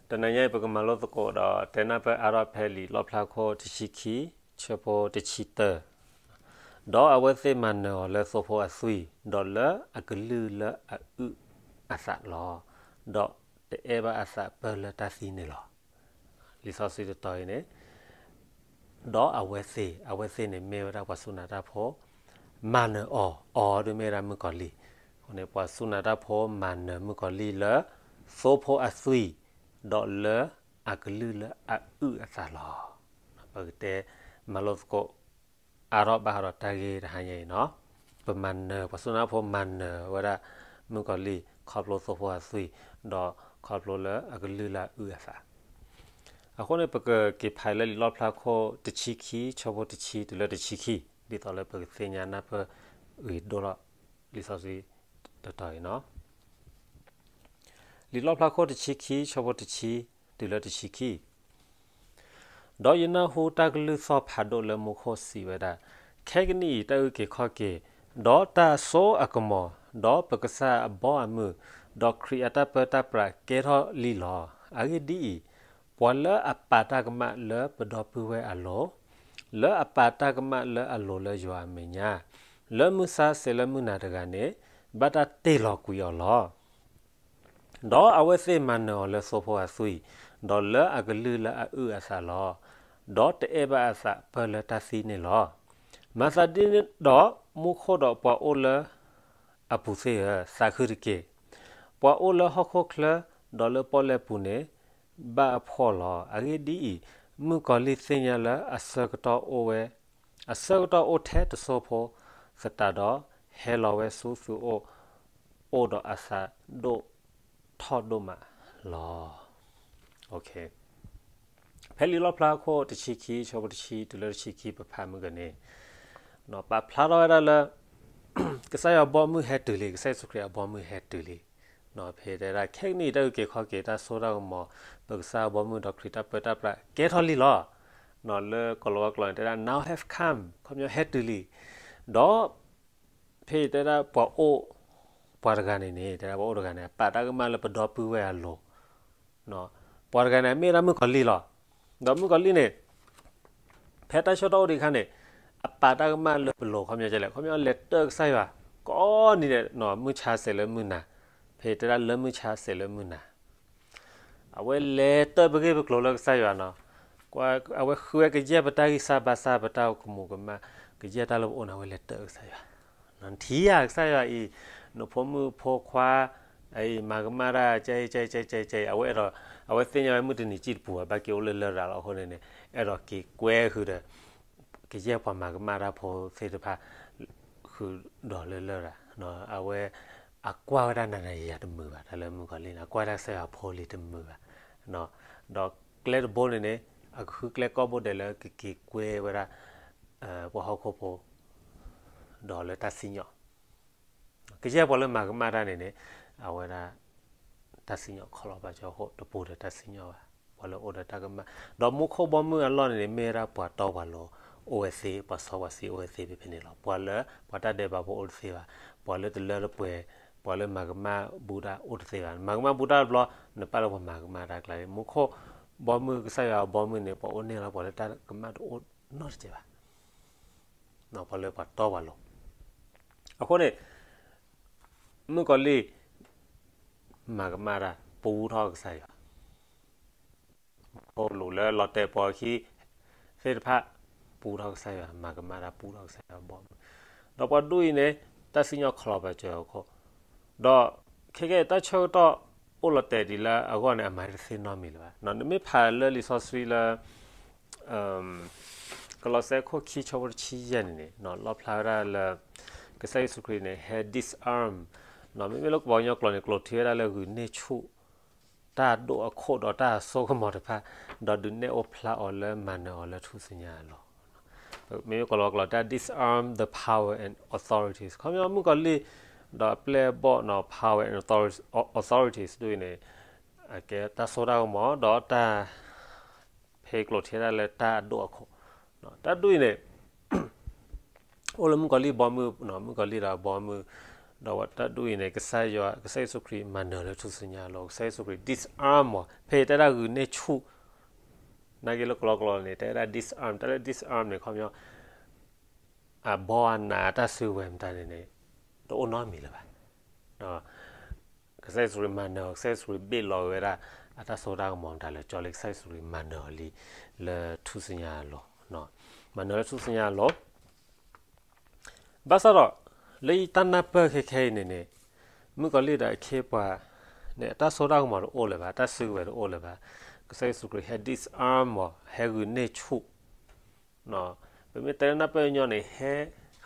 တနံၤညါအံၤ ပကမၤလိသကိးဒီးတဲနၢ်ပၢၢ်အါထီၣ်ဖဲလံာ်လီၣ်ဖျါခိၣ်တဆံခံ ဆၢဖိတဆံတၢ, ဒီးအဝဲသ့ၣ်မၤနၢၤအီၤလၢသိဖိအသွံၣ်, ဒီးလၢအကလုၢ်လၢအအုၣ်အသးလီၤ. ဒီးတအဲၣ်ဘၣ်အသးပၢၢ်လၢတၢ်သံန့ၣ်လီၤ. လံာ်စီဆှံတတီၤအံၤန့ၣ် ဒီးအဝဲသ့ၣ်, အဝဲသ့ၣ်န့ၣ်မ့ၢ်ဝဲဒၣ်ပှၤစူၢ်နာ်တၢ်ဖိ, မၤနၢၤအီၤ, အီၤဒ်မ့ၢ်ဝဲဒၣ်မုၣ်ကီၤလံၢ်. အဃိန့ၣ် ပှၤစူၢ်နာ်တၢ်ဖိမၤနၢၤမုၣ်ကီၤလံၢ်လၢ သိဖိအသွံၣ်, ဒီးလၢအကလုၢ်လၢအအုၣ်အသးလီၤ. ပကတဲမၤလိသကိး အါထီၣ်ဘၣ်ဃးဒီးတၢ်ဂ့ၢ်တဟါညါအံၤနီၤ. ပမၤနၢၤ, ပှၤစူၢ်နာ်ဖိမၤနၢၤဝဲဒၣ် မုၣ်ကီၤလံၢ် ခီဖျိသိဖိအသွံၣ်, ဒီးခီဖျိလၢအကလုၢ်လၢအအုၣ်အသး. အဃိန့ၣ် ပကက့ၤဖးလၢလံာ်လီၣ်ဖျါခိၣ်တဆံခံ ဆၢဖိတဆံတုၤလၢတဆံခံ, ဒ်သိးလၢပကသ့ၣ်ညါနၢ်ပၢၢ်ဂ့ၤဒိၣ်ထီၣ်လံာ်စီဆှံတတီၤအံၤနီၤ. လံာ်လီၣ်ဖျါခိၣ်တဆံခံ ဆၢဖိတဆံတုၤလၢတဆံခံ. ဒီးယနၢ်ဟူတၢ်ကလုၢ်သီၣ်ဖးဒိၣ်လၢမူခိၣ်စံးဝဲဒၣ်, ခဲကနံၣ်အံၤတၢ်အုၣ်က့ၤခီၣ်က့ၤ, ဒီးတၢ်အစိအကမီၤ, ဒီးပကစၢ်အဘီအမုၢ်, ဒီးခရံာ်အတၢ်ပၢတၢ်ပြးကဲထီၣ်လံလီၤ. အဂ့ၢ်ဒ်အံၤ, ပှၤလၢအပာ်တၢ်ကမၣ်လၢပဒီပုၢ်ဝဲၢ်အလိၤ, လၢအပာ်တၢ်ကမၣ်လၢအလိၤလၢယွၤအမဲာ်ညါ, လၢမုၢ်ဆါဆဲးလၢမုၢ်နၤတဂၤန့ၣ်, ဘၣ်တၢ်တ့ၢ်လီၤကွံာ်အီၤလီၤ. ဒီးအဝဲသ့ၣ်မၤနၢၤအီၤလၢသိဖိအသွံၣ်, ဒီးလၢအကလုၢ်လၢအအုၣ်အသးလီၤ. ဒီးတအဲၣ်ဘၣ်အသးပၢၢ်လၢတၢ်သံန့ၣ်လီၤ. မၤသးဒ်န့ၣ်ဒီးမူခိၣ်ဒီးပှၤအိၣ်လၢအပူၤသ့ၣ်ဧၢ, သးခုတက့ၢ်. ပှၤအိၣ်လၢဟီၣ်ခိၣ်ချၢ, ဒီးလၢပီၣ်လဲၣ်ပူၤန့ၣ်, ဘၣ်အဖှီၣ်လီၤ. အဂ့ၢ်ဒ်အံၤ, မုၣ်ကီၤလံၢ်သ့ၣ်ညါလၢအဆၢကတီၢ်အိၣ်ဝဲ အဆၢကတီၢ်အိၣ်ထဲတစိၢ်ဖိသတးဒီး, ဟဲလီၤဝဲဆူသုအိၣ်, အိၣ်ဒီးအသးဒိၣ်ထီၣ်ဒိၣ်မးလီၤ. ဖဲလံာ်လီၣ်ဖျါခိၣ်တဆံခံ ဆၢဖိတဆံတုၤလၢတဆံခံ ပဖးမုၢ်ကန့ၣ်, ပာ်ဖျါထီၣ်ဝဲဒၣ်လၢ ကစၢ်ယွၤဘီမုၢ်ဟဲတုၤလံ, ကစၢ်ယ့ၣ်ၡူးခရံာ်အဘီမုၢ်ဟဲတုၤလံ. ဖဲတဲဒၣ် ခဲကနံၣ်အံၤတၢ်အုၣ်က့ၤခီၣ်က့ၤ, တၢ်စိတၢ်ကမီၤ, ပကစၢ်အဘီမုၢ်ဒီးခရံာ်တၢ်ပၢတၢ်ပြးကဲထီၣ်လံလီၤ. လၢကီၤလၤဝါကျိာ်န့ၣ် တဲဒၣ် now have come, ခီပညီဟဲတုၤလံ. ဒီးဖဲတဲဒၣ်ပှၤအိၣ်, ပှၤတဂၤန့ၣ်န့ၣ်, တဲဒၣ်ပှၤအိၣ်တဂၤန့ၣ် အပာ်တၢ်ကမၣ်လၢပဒီပုၢ်ဝဲၢ်အလိၤ, ပှၤတဂၤန့ၣ် မ့ၢ်ဝဲဒၣ်မုၣ်ကီၤလံၢ်လီၤ. ဒီးမုၣ်ကီၤလံၢ်န့ၣ် ဖဲတၢ်ဆၢကတီၢ်အိၣ်ဒံးအခါန့ၣ်, အပာ်တၢ်ကမၣ်လၢပလိၤ ခီပညီဒ်လဲၣ်, ခီပညီလဲၤတၢၢ်ကစၢ်ယွၤ, ကိးနံၤဒဲး, မုၢ်ဆါဆဲးလၢမုၢ်နၤ, ဖဲတဲဒၣ်လၢမုၢ်ဆါဆဲးလၢမုၢ်နၤ, အဝဲလဲၤတၢၢ်ပဂ့ၢ်ပကျိၤလၢကစၢ်ယွၤနီၤ, အဝဲဃုဝဲကယဲၢ်ပတၢ်ဂံၢ်စၢ်ဘါစၢ် ပတၢ်အိၣ်ကမူၤကမၣ်, ကယဲၢ်တၢ်လၢပအိၣ်န့ၣ် အဝဲလဲၤတၢၢ်ကစၢ်ယွၤ, နထံၣ်ဧါကစၢ်ယွၤအံၤ, နဖိမုၣ်ဖိခွါ အံၤမၤကမၣ်တၢ် ကဲအံၤ ကဲအံၤ ကဲအံၤ ကဲအံၤ, အဝဲအဲၣ်ဒိး, အဝဲသ့ၣ်ညါဝဲမုၢ်တနံၤစံၣ်တပူၤဘၣ်, ဘၣ်က့ၤအိၣ်လၢလရာ်လီၤ. အဃိန့ၣ်န့ၣ်, အဲၣ်ဒိးက့ၤကွဲဃုာ်ဒီး ကယဲၢ်ပှၤမၤကမၣ်တၢ်ဖိသ့ၣ်တဖၣ် ဃုာ်ဒီးလၢလရာ်, အဝဲအကွၢ်ဝဲဒၣ်နၤနၤယၤယၤတမုာ်ဘၣ်, တၢ်လၢမုၣ်ကီၤလံၢ်န့ၣ် အကွၢ်ဝဲဒၣ်ကစၢ်ယွၤအဖိလံၤတမုာ်ဘၣ်, ဒီးကျဲတဘိန့ၣ်န့ၣ်, အကဃုကျဲကိးဘိဒဲးလၢကက့ၤကွဲဝဲဒၣ် ပှၤဟီၣ်ခိၣ်ဖိ ဒီးလၢတၢ်စံၣ်ညီၣ်, ကယဲၢ်ပှၤလၢမၤကမၣ်တၢ်န့ၣ်န့ၣ်, အဝဲဒၣ် တၢ်စံၣ်ညီၣ်ခီလီၤပာ်စၢၤအဃိ တပူၤဒီးတၢ်စံၣ်ညီၣ်ဘၣ်, ပှၤလၢအိၣ်ဒီးတၢ်ကမၣ်, ဒီးမူခိၣ်ဘီမုၢ်အလီၢ်န့ၣ်န့ၣ် မ့ၢ်ဝဲဒၣ်ပှၤတီပှၤလိၤအိၣ်ဝဲသ့, ပှၤစီပှၤဆှံအိၣ်ဝဲသ့ဖဲဖဲန့ၣ်လီၤ. ပှၤလၢပှၤတၢ်ဒဲးဘးဖိအိၣ်တသ့ဘၣ်, ပှၤလၢတလၢတပှဲၤ, ပှၤလၢမၤကမၣ်ဘူးတၢ်အိၣ်တသ့ဘၣ်. မၤကမၣ်ဘူးတၢ်တဘျီ, နပာ်လၢပှၤမၤကမၣ်တၢ်ကျါလံ. မူခိၣ်ဘီမုၢ် ကစၢ်ယွၤအဘီမုၢ်န့ၣ် ပှၤအိၣ်န့ၢ်လီၤပှၤလၢတၢ်ကမၣ်တအိၣ်နီတစဲးဘၣ်, ပှၤလၢပှၤတီပှၤလိၤ. အဃိန့ၣ် မုၣ်ကီၤလံၢ် မၤကမၣ်တၢ် ပူထီၣ်ကစၢ်ယွၤ, မူခိၣ်လိၤလၢလီၤတဲာ်ပိာ်အခံသ့ၣ်တဖၣ် ပူထီၣ်ကစၢ်ယွၤ, မၤကမၣ်တၢ်ပူထီၣ်ကစၢ်ယွၤဘီမုၢ်, ဒီးပှၤဒူၣ်အံၤန့ၣ် တၢ်စံၣ်ညီၣ်ခီလီၤပာ်စၢၤအခိၣ်, ဒီးခဲကဲတၢ်ဆၢကတီၢ်အိၣ်လီၤတဲာ်ဒ်လၢအဂီၢ်န့ၣ် အမၤတသ့နီတမံၤလၢၤဘၣ်. နမ့ၢ်ဖးလၢလံာ်စီဆှံလၢ ကလီးစဲခိၣ်ခံဆၢဖိတဆံယဲၢ်န့ၣ်န့ၣ် လီၣ်ဖျါဝဲဒၣ်လၢ ကစၢ်ယ့ၣ်ၡူးခရံာ်န့ၣ် ဟဲ disarm, မ့မ့ၢ်လၢပှၤကညီကျိာ်န့ၣ် ကျိာ်ထံဝဲဒၣ်လၢဂုာ်န့ၢ်ဆူၣ် တၢ်ဒိၣ်အခိၣ်ဒီးတၢ်စိကမီၤတဖၣ်, ဒီးဒုးနဲၣ်အိၣ်ဖျါအီၤလၢမၤနၢၤအီၤလၢထူၣ်စုညါအလီၢ်. မ့မ့ၢ်ကီၤလၤဝါကျိာ်တဲ disarm the power and authorities, ခီပညီမုၣ်ကီၤလံၢ် ဒီးအပျဲၢ်အဘီၣ်န့ၣ် power and authorities ဒ်အံၤန့ၣ် အကဲတၢ်စိတၢ်ကမီၤ ဒီးတၢ် ဖဲကျိာ်ထံဝဲဒၣ်လၢတၢ်အဒိၣ်အခိၣ်, တၢ်ဒ်အံၤန့ၣ် အိၣ်လၢမုၣ်ကီၤလံၢ်ဘီမုၢ်, မုၣ်ကီၤလံၢ်ဒီးအဘီမုၢ် ဒီးတၢ်ဒ်အံၤန့ၣ် ကစၢ်ယွၤ ကစၢ်ယ့ၣ်ၡူးခရံာ်မၤနၢၤလၢထူၣ်စုညါအလိၤ, ကစၢ်ယ့ၣ်ၡူးခရံာ် disarm မး, ဖဲအံၤတဲဒၣ်ဂုာ်န့ၢ်ဆူၣ်, နာ်က့လၢကလီကလီန့ၣ် တဲဝဲဒၣ် disarm, တဲလၢ disarm န့ၣ် ခီပညီ အဘီအနးအတၢ်စုကဝဲၤမတၤန့ၣ်န့ၣ် တအိၣ်နီတမံၤလၢၤဘၣ်. ကစၢ်ယ့ၣ်ၡူးခရံာ်မၤနၢၤ, ကစၢ်ယ့ၣ်ၡူးခရံာ်ဘ့ၣ်လီၤဝဲဒၣ် အတၢ်စိတၢ်ကမီၤမတၤလၢာ် ကၠီလံ ကစၢ်ယ့ၣ်ၡူးခရံာ်မၤနၢၤအီၤလံ လၢထူၣ်စုညါအလိၤ, မၤနၢၤလၢထူၣ်စုညါအလိၤ ဘၣ်ဆၣ်ဒီး လၢယတၢ်နၢ်ပၢၢ်ခဲခဲအံၤန့ၣ်န့ၣ်, မုၣ်ကီၤလံၢ်ဒီးအခ့အပှၤန့ၣ် အတၢ်စိတၢ်ကမီၤတအိၣ်လၢၤဘၣ်, တၢ်စုကဝဲၤတအိၣ်လၢၤဘၣ်. ကစၢ်ယ့ၣ်ၡူးခရံာ်ဟဲ disarm မး, ဟဲဂုာ်န့ၢ်ဆူၣ်, ပမ့ၢ်တဲလၢနၢ်ပၢၢ်ညီန့ၣ် ဟဲ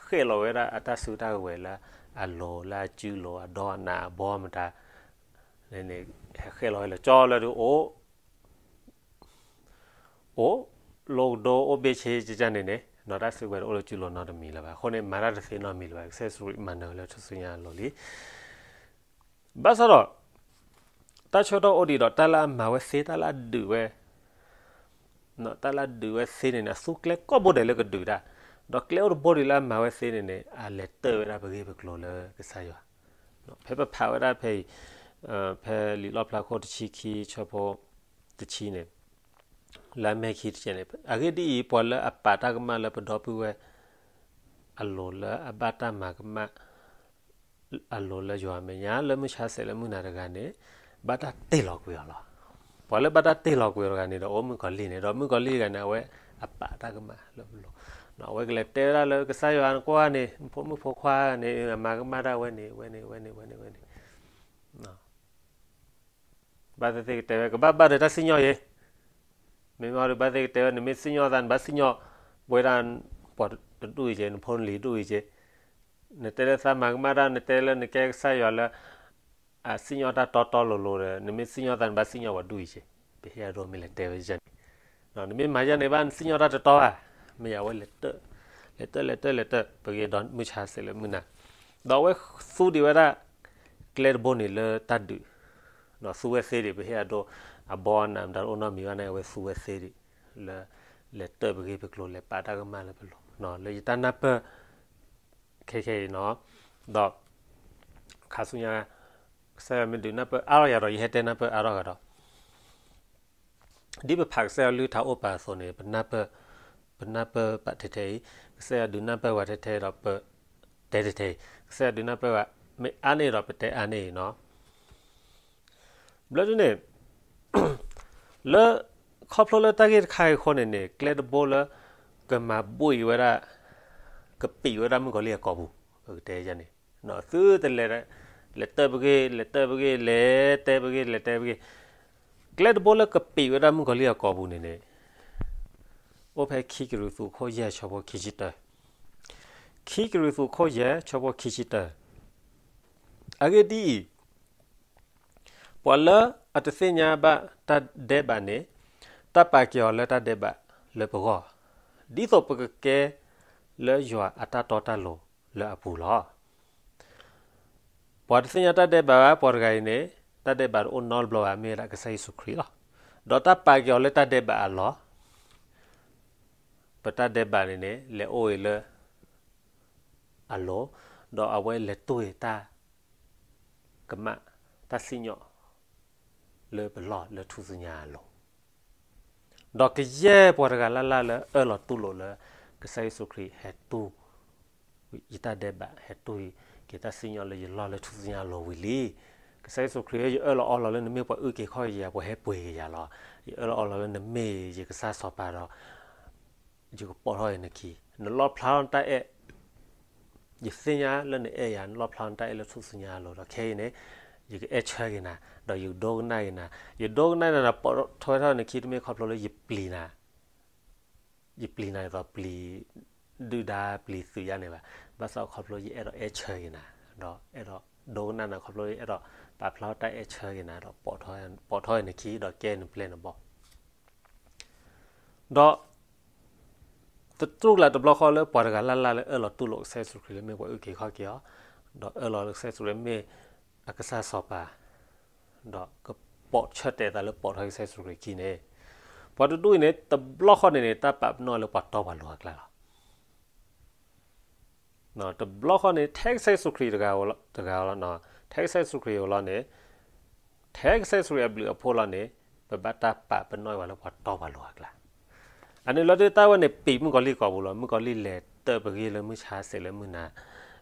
ဃဲၣ်လီၤဝဲဒၣ်အတၢ်စုတၢ်ကဝဲၤလၢအလိၤ လၢအစုလိၤ အဒီအနးအဘီမတၤန့ၣ်န့ၣ်, ဟဲဃဲၣ်လီၤဝဲလၢကၠီလၢဒုးအိၣ် အိၣ်လိာ်ကဒိ အိၣ်ဘ့ၣ်ဆ့ကကန့ၣ်န့ၣ်, တၢ်စုကဝဲၤတအိၣ်လၢစုလိၤနီတမံၤလၢၤဘၣ်. အဃိန့ၣ် မၤတၢ်တသ့နီတမံၤလၢၤဘၣ်. ကစၢ်ယ့ၣ်ၡူးခရံာ်မၤနၢၤလၢထူၣ်စုညါအလိၤလံ. ဘၣ်ဆၣ်ဒီး တၢ်ဆၢကတီၢ်အိၣ်ဒံးဒီး တၢ်လၢအမၤဝဲသ့ တၢ်လၢအဒုးဝဲ တၢ်လၢအဒုးဝဲသ့န့ၣ်န့ၣ် အသူကျဲကိးဘိဒဲးလၢကဒုးတၢ်, ဒီးကျဲအိၣ်တဘိဒံးလၢအမၤဝဲသ့န့ၣ်န့ၣ် အလဲၤတၢၢ်ဝဲဒၣ်ပဂ့ၢ်ပကျိၤလၢကစၢ်ယွၤ. ဖဲပဖးဝဲဒၣ်ဖဲအံၤ, ဖဲလံာ်လီၣ်ဖျါခိၣ်တဆံခံဆၢဖိတဆံန့ၣ်, လၢအမဲာ်ခံတကဲးန့ၣ်, အဂ့ၢ်ဒ်အံၤ, ပှၤလၢအပာ်တၢ်ကမၣ်လၢပဒီပုၢ်ဝဲၢ်အလိၤ လၢအဘၣ်တၢ်မၤကမၣ် အလိၤလၢယွၤအမဲာ်ညါ လၢမုၢ်ဆါဆဲးလၢမုၢ်နၤတဂၤန့ၣ်, ဘၣ်တၢ်တ့ၢ်လီၤကွံာ်အီၤလီၤ. ပှၤလၢဘၣ်တၢ်တ့ၢ်လီၤကွံာ်အီၤတဂၤန့ၣ်ဒီး အိၣ်မုၣ်ကီၤလံၢ်န့ၣ်, ဒီးမုၣ်ကီၤလံၢ်တဂၤန့ၣ် အဝဲအပာ်တၢ်ကမၣ်လၢပလိၤ, အဝဲကလဲၤတဲဝဲဒၣ်လၢကစၢ်ယွၤနကွၢ်န့ၣ် နဖိမုၣ်ဖိခွါန့ၣ် အမၤကမၣ်တၢ်ဝဲန့ၣ် ဝဲန့ၣ် ဝဲန့ၣ် ဝဲန့ၣ် ဝဲန့ၣ် ဘၣ်သ့ၣ်သ့ၣ်ကတဲဝဲ ကဘၣ်ဘၣ်ဒီးတၢ်စံၣ်ညီၣ်ယဲ, မ့ၢ်မ့ၢ်ဒီးဘၣ်သ့ၣ်ကတဲဝဲ နမ့ၢ်စံၣ်ညီၣ်သး နဘၣ်စံၣ်ညီၣ်ဝဲဒၣ် ပှၤတဒူၣ်အံၤက့, နဖိနလံၤဒူၣ်အံၤက့, နတဲလၢသးမၤကမၣ်တၢ် နတဲလၢနကဲကစၢ်ယွၤလၢ အစံၣ်ညီၣ်တၢ်တီတီလိၤလိၤဒီး နမ့ၢ်စံၣ်ညီၣ်သး နဘၣ်စံၣ်ညီၣ်ပှၤဒူၣ်အံၤက့, ပဟ့ၣ်အဒိမ့ၢ်လဲၤတဲဝဲန့ၣ်, နမ့ၢ်မၤယဲန့ၣ်ဘၣ် နစံၣ်ညီၣ်တၢ်တတီဘၣ်, မ့ၢ်အဝဲလဲၤတၢၢ်, လဲၤတၢၢ် လဲၤတၢၢ် လဲၤတၢၢ် ပဂ့ၤဒီးမုၢ်ဆါဆဲးလၢမုၢ်နၤ, ဒီးအဝဲသူဒံးဝဲဒၣ် ကျဲတဘိန့ၣ်လၢတၢ်ဒုး, ဒီးသူဝဲသ့ဒံး ပဟ့ၣ်အဒိ အဘီအနးမတၤတအိၣ်နီတမံၤဘၣ်န့ၣ် အဝဲသူဝဲသ့ဒံး လၢ လဲၤတၢၢ်ပဂ့ၢ်ပကျိၤ လဲၤပာ်တၢ်ကမၣ်လၢပလိၤ, လၢယတၢ်နၢ်ပၢၢ် ခဲခဲအံၤနီၤ, ဒီး ခါဆူညါ ကစၢ်ယွၤမ့ၢ်ဒုးနၢ်ပၢၢ်အါထီၣ်ယၤဒီး ယဟဲတဲနၢ်ပၢၢ်အါထီၣ်ဂၤဒီး ဒ်ပဖးကစၢ်ယွၤကလုၢ်ကထါအိၣ်ပာ်အသိးန့ၣ် ပနၢ်ပၢၢ်, ပနၢ်ပၢၢ်ဘၣ်ထဲထဲအံၤ, ကစၢ်ယွၤဒုးနၢ်ပၢၢ်ဝဲထဲထဲဒီးပတဲထဲထဲအံၤ, ကစၢ်ယွၤဒုးနၢ်ပၢၢ်ဝဲ မ့ၢ်အါန့ၢ်ဒီးပတဲအါန့ၢ်အံၤနီၤ. ဘျီဒ်န့ၣ် လၢ ခီဖျိလၢတၢ်ဂ့ၢ်တခါအံၤအဃိန့ၣ်န့ၣ် ကျဲတဘိလၢ ကမၤဘှံးဝဲဒၣ်, ကပံာ်ဝဲဒၣ်မုၣ်ကီၤလံၢ်အကိာ်ပူၤ, ပကတဲယဲန့ၣ်, သုတလဲၤ, လဲၤတၢၢ်ပဂ့ၢ်, လဲၤတၢၢ်ပဂ့ၢ်, လဲၤတဲပဂ့ၢ်, လဲၤတဲပဂ့ၢ်, ကျဲတဘိလၢကပံာ်ဝဲဒၣ်မုၣ်ကီၤလံၢ်အကိာ်ပူၤန့ၣ်န့ၣ် အိၣ်ဖဲခံကရံၣ်သူးခိၣ်ယဲၢ်ဆၢဖိခံဆံတၢ, ခံကရံၣ်သူးခိၣ်ယဲၢ်ဆၢဖိခံဆံတၢ, အဂ့ၢ်ဒ်အံၤ, ပှၤလၢအတသ့ၣ်ညါဘၣ်တၢ်ဒဲးဘးန့ၣ်, တၢ်ပာ်က့ၤအီၤလၢတၢ်ဒဲးဘးလၢပဂီၢ်, ဒ်သိးပကကဲလၢယွၤအတၢ်တီတၢ်လိၤလၢအပူၤလီၤ. ပှၤတသ့ၣ်ညါတၢ်ဒဲးဘးဘၣ် ပှၤတဂၤအံၤန့ၣ်, တၢ်ဒဲးဘးတအိၣ်နီတဘျီဘၣ် မ့ၢ်ဝဲဒၣ်ကစၢ်ယ့ၣ်ၡူးခရံာ်လီၤ. ဒီးတၢ်ပာ်က့ၤအီၤလၢတၢ်ဒဲးဘးအလီၢ်, ပတၢ်ဒဲးဘးန့ၣ်န့ၣ် လဲၤအိၣ်အံၤလၢ အလိၤ, ဒီးအဝဲလဲၤတူၢ်အံၤတၢ် ကမၣ်တၢ်စံၣ်ညီၣ် လၢပလီၢ်လၢထူၣ်စုညါအလိၤ, ဒီးကယဲၢ်ပှၤတဂၤလၢ်လၢ်လၢအၢၣ်လီၤတူၢ်လိာ်လၢ ကစၢ်ယ့ၣ်ၡူးခရံာ်ဟဲတူၢ် ယတၢ်ဒဲးဘး ဟဲတူၢ်က့ၤတၢ်စံၣ်ညီၣ်လၢယလီၢ်လၢထူၣ်စုညါအလိၤဝံၤလံ. ကစၢ်ယ့ၣ်ၡူးခရံာ်ဧၢ, ယအၢၣ်လီၤအီလီၤလၢနမ့ၢ်ပှၤအုၣ်က့ၤခီၣ်က့ၤယၤ, ပှၤဟဲပှ့ၤက့ၤယၤလီၤ. ယအၢၣ်လီၤအီလီၤလၢနမ့ၢ်ယကစၢ်စီၤပၤဒီး ယကပိာ်ထီၣ်အံၤနခံ, နလီၣ်ဖျါထီၣ်နတၢ်အဲၣ်, ယသ့ၣ်ညါလၢနအဲၣ်ယၤ, နလီၣ်ဖျါထီၣ်နတၢ်အဲၣ်လၢထူၣ်စုညါအလိၤဒီး ခဲအံၤန့ၣ် ယကအဲၣ်ဆၢက့ၤနၤ, ဒီးယကဒိကနၣ်က့ၤနၤ, ယဒိကနၣ်နၤဒီးပိာ်ထွဲထီၣ်နခံ တမ့ၢ်ခီဖျိလၢယပျံၤနၤ ယပျံၤနၤဒ်သိးပျံၤဒုၣ်ဒါပျံၤသုးယါန့ၣ်ဘၣ်. ဘၣ်ဆၣ်ခီဖျိယအဲၣ်ဒိးအဲၣ်ဆၢက့ၤနၤ, ဒီးအဲၣ်ဒိးဒိကနၣ်နၤ ခီဖျိယအဲၣ်ဒိးပာ်ဖျါထီၣ်တၢ်အဲၣ်ဆၢက့ၤနၤ ဒီးပိာ်ထီၣ်နခံ ဒီးကဲနပျဲၢ်နဘီၣ်, ဒီး သတူၢ်ကလာ်တဘျီဃီလၢပှၤတဂၤလၢ်လၢ်လၢအၢၣ်လီၤတူၢ်လိာ်ကစၢ်ယ့ၣ်ၡူးခရံာ်လၢမ့ၢ်ပှၤအုၣ်က့ၤခီၣ်က့ၤအီၤ, ဒီးအၢၣ်လီၤလၢကစၢ်ယ့ၣ်ၡူးခရံာ်မ့ၢ်အကစၢ်စီၤပၤ, ဒီးကပိာ်ဆၢတဲာ်သးလၢပိာ်ထွဲကစၢ်ယ့ၣ်ၡူးခရံာ်ခံန့ၣ်, ပှၤတဒူၣ်အံၤန့ၣ် တဘျီဃီန့ၣ်န့ၣ် တၢ်ပာ်ပနီၣ်လၢပှၤတီပှၤလိၤအကျါလီၤ. တဘျီဃီန့ၣ် ထဲကစၢ်ယ့ၣ်ၡူးခရံာ်တဂၤဧိၤလီၤ, ထဲကစၢ်ယ့ၣ်ၡူးခရံာ်အအိၣ်လီၤန့ၣ်, ထဲကစၢ်ယ့ၣ်ၡူးခရံာ်အဘျုးအဖှိၣ်လီၤန့ၣ်, ပဘၣ်တၢ်ပာ်ပနီၣ်ဝဲလၢပှၤတီပှၤလိၤအကျါ. အန့ၣ်လီၤဒုးတၢ်ဝဲန့ၣ် ပံာ်မုၣ်ကီၤလံၢ်ကိာ်ပူၤလီၤ. မုၣ်ကီၤလံၢ်လဲၤတၢၣ်ပဂ့ၢ်လၢမုၢ်ဆါစဲးလၢမုၢ်နၤ,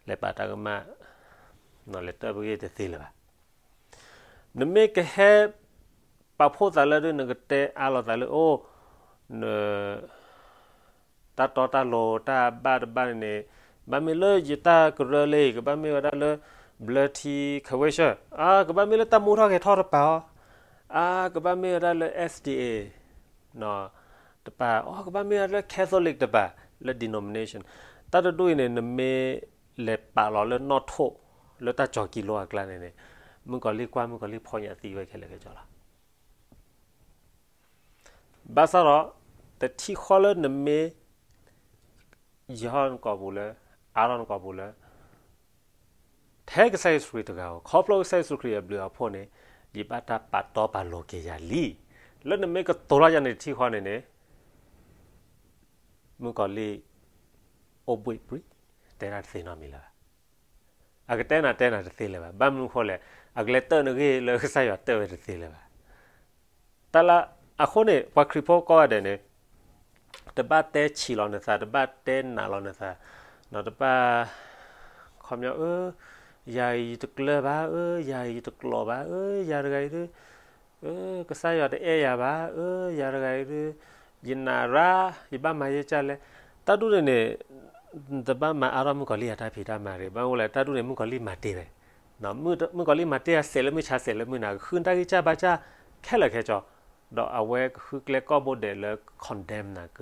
လဲၤပာ်တၢ်ကမၣ်, လဲၤတၢၣ်ပဂ့ၢ်တသ့လၢၤဘၣ်. နမ့ၢ်ကဟဲပာ်ဖှိၣ်သးလၢဒုး နကတဲအါလီၤသးလၢအိၣ်, န တၢ်တီတၢ်လိၤတၢ်ဘၣ်တဘၣ်န့ၣ်န့ၣ်, ဘၣ်မ့ၢ်လၢယတၢ်ကရၢလံ, ကဘၣ်မ့ၢ်ဝဲဒၣ်လၢ ဘျၢထံ convention, အါ ကဘၣ်မ့ၢ်လၢတၢ်မူထီၣ်ဂဲၤထီၣ်တပၤအီၤ, အါ ကဘၣ်မ့ၢ်ဝဲဒၣ်လၢ S D A တပၤအီၤ, ကဘၣ်မ့ၢ်ဝဲဒၣ်လၢ Catholic တပၤ, လၢ denomination, တၢ်တဒူၣ်အံၤန့ၣ် နမ့ၢ်လဲၤပာ်လီၤလၢနီၣ်ထိၣ် လၢတၢ်ကၠီၤကံလိအကျါန့ၣ်န့ၣ်, မုၣ်ကီၤလံၢ်ကွၢ် မုၣ်ကီၤလံၢ်ဖီၣ်ညၣ်သံဝဲခဲလၢာ်ခဲဆ့လီၤ. ဘၣ်ဆၣ်ဒီး တထံၣ်ဃီလၢနမ့ၢ် ယဟီၣ်နကိာ်ပူၤလၢ အါထီၣ်နကိာ်ပူၤလၢ ထဲကစၢ်ယ့ၣ်ၡူးခရံာ်တဂၤဧိၤ, ခီဖျိကစၢ်ယ့ၣ်ၡူးခရံာ်အဘျုးအဖှိၣ်န့ၣ် ယဘၣ်တၢ်ပာ်တီပာ်လိၤက့ၤယၤလံ. လၢနမ့ၢ်ကတိၤလီၤယၤန့ၣ်တထံၣ်ဃီန့ၣ်န့ၣ်, မုၣ်ကီၤလံၢ် အိၣ်ဘှံးပြံ, တဲဒၣ်တသ့နီတမံၤလၢၤဘၣ်. အကတဲနၤတဲနၤတသ့လၢၤဘၣ်. ဘၣ်မနုၤအဃိလဲၣ်, အကလဲၤတၢၣ်နဂ့ၢ်လၢကစၢ်ယွၤတၢၣ်ဝဲတသ့လၢၤဘၣ်. တၢ်လၢအဃိန့ၣ် ပှၤခရံာ်ဖိကိးဂၤဒဲးန့ၣ် တဘၣ်တဲဆံးလီၤနသး, တဘၣ်တဲနာ်လီၤနသး, ဒီးတဘၣ် ခီပညီ အၢ ယၤအံၤယတကျၢၤဘၣ်, အၢ ယၤအံၤယတကျိၤဘၣ်, အၢ ယၤတဂၤအံၤဒုး အၢ ကစၢ်ယွၤတအဲၣ်ယၤဘၣ်, အၢ ယၤတဂၤအံၤဒုး ယနာ်ရၣ်, ယဘၣ်မၤယဲကၢ်လဲၣ်. တၢ်ဒူၣ်န့ၣ်န့ၣ် တဘၣ်မၤအါထီၣ်မုၣ်ကီၤလံၢ်အတၢ်ဖံးတၢ်မၤတဂ့ၤ. ဘၣ်မနုၤလဲၣ်, တၢ်ဒူၣ်န့ၣ် မုၣ်ကီၤလံၢ်မၤတ့ၢ်ဝဲ, မုၣ်ကီၤလံၢ်မၤတ့ၢ်အစဲးလၢမုၢ်ဆါစဲးလၢမုၢ်နၤ, ဃုတၢ်ဂံၢ်စၢ်ဘါစၢ်ခဲလၢာ်ခဲဆ့, ဒီးအဝဲကဃုကျဲကိာ်ဘိဒဲးလၢ condemn နၤ, က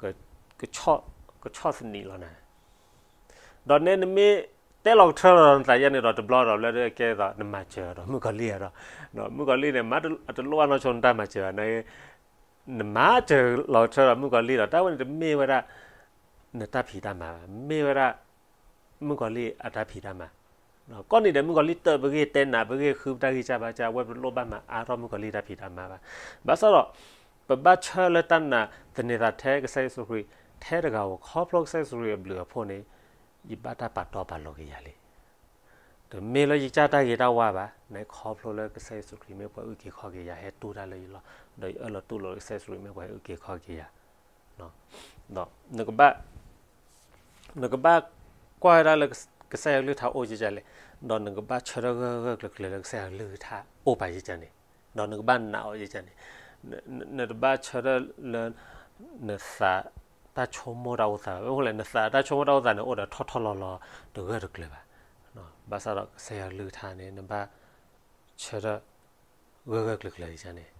ကဆီၣ်သနံးလီၤနၤ. ဒီးနဲနမ့ၢ်တဲလီၤကထၢလီၤနသးယဲန့ၣ်ဒီး တဘျီဒီးလၢကဲသိးနမၤစၢၤဒီးမုၣ်ကီၤလံၢ်ဒီး, မုၣ်ကီၤလံၢ်န့ၣ် မ့ၢ်အတလိၣ်ဘၣ်နီၢ်ဆိနတၢ်မၤစၢၤဘၣ်, နမၤစၢၤလီၤကထၢဒီးမုၣ်ကီၤလံၢ်ဒီး တၢ်ဝဲန့ၣ်တမ့ၢ်ဝဲဒၣ် နတၢ်ဖံးတၢ်မၤဘၣ်, မ့ၢ်ဝဲဒၣ် မုၣ်ကီၤလံၢ်အတၢ်ဖံးတၢ်မၤ. ကိးနံၤဒဲး မုၣ်ကီၤလံၢ်တၢၣ်ပဂ့ၢ်, တဲနာ်ပဂ့ၢ်, ဃုပတၢ်ဂံၢ်စၢ်ဘါစၢ်, အဝဲပတလိၣ်ဘၣ်မၤအါထီၣ်မုၣ်ကီၤလံၢ်တၢ်ဖံးတၢ်မၤဘၣ်. ဘၣ်ဆၣ်ဒီး ပဘၣ်ဆၢလၢတၢ်နာ်သန့ၤသးထဲကစၢ်ယ့ၣ်ၡူးခရံာ်ထဲတဂၤဧိၤ, ခီဖျိကစၢ်ယ့ၣ်ၡူးခရံာ်အဘျုးအဖှိၣ်န့ၣ် ယဘၣ်တၢ်ပာ်တီပာ်လိၤက့ၤယၤလံ. တမ့ၢ်လၢယကစၢ်တၢ်ဂ့ၤတၢ်ဝါဘၣ်, နခီဖျိလၢကစၢ်ယ့ၣ်ၡူးခရံာ်မ့ၢ်ပှၤအုၣ်က့ၤခီၣ်က့ၤယၤ, ဟဲတူၢ်တၢ်လၢယလီၢ်, ဒီးယအၢၣ်လီၤတူၢ်လိာ်လၢကစၢ်ယ့ၣ်ၡူးခရံာ်မ့ၢ်ပှၤအုၣ်က့ၤခီၣ်က့ၤယၤ. ဒီးနကဘၣ် နကဘၣ်ကွၢ်ဝဲဒၣ်လၢကစၢ်ယွၤကလုၢ်ကထါအိၣ်ယကလဲၣ်, ဒီးနကဘၣ်ဆၢထၢၣ်ဂၢၢ်ဂၢၢ်ကျၢၤကျၢၤလၢကစၢ်ယွၤကလုၢ်ကထါအိၣ်ပာ်ယကန့ၣ်, ဒီးနကဘၣ်နာ်အီၤယကန့ၣ်, နတဘၣ်ဆၢထၢၣ်လၢ နသးတၢ်ဆိကမိၣ်တၢ်အိၣ်သးဘၣ်. မ့ၢ်လဲၣ်, နသးတၢ်ဆိကမိၣ်တၢ်အိၣ်သးန့ၣ် အိၣ်ဒီးထီၣ်ထီၣ်လီၤလီၤတဂၢၢ်တကျၢၤဘၣ်. ဘၣ်ဆၣ်ဒီးကစၢ်ယွၤကလုၢ်ကထါန့ၣ် နဘၣ်ဆၢထၢၣ်ဂၢၢ်ဂၢၢ်ကျၢၤကျၢၤယကန့ၣ်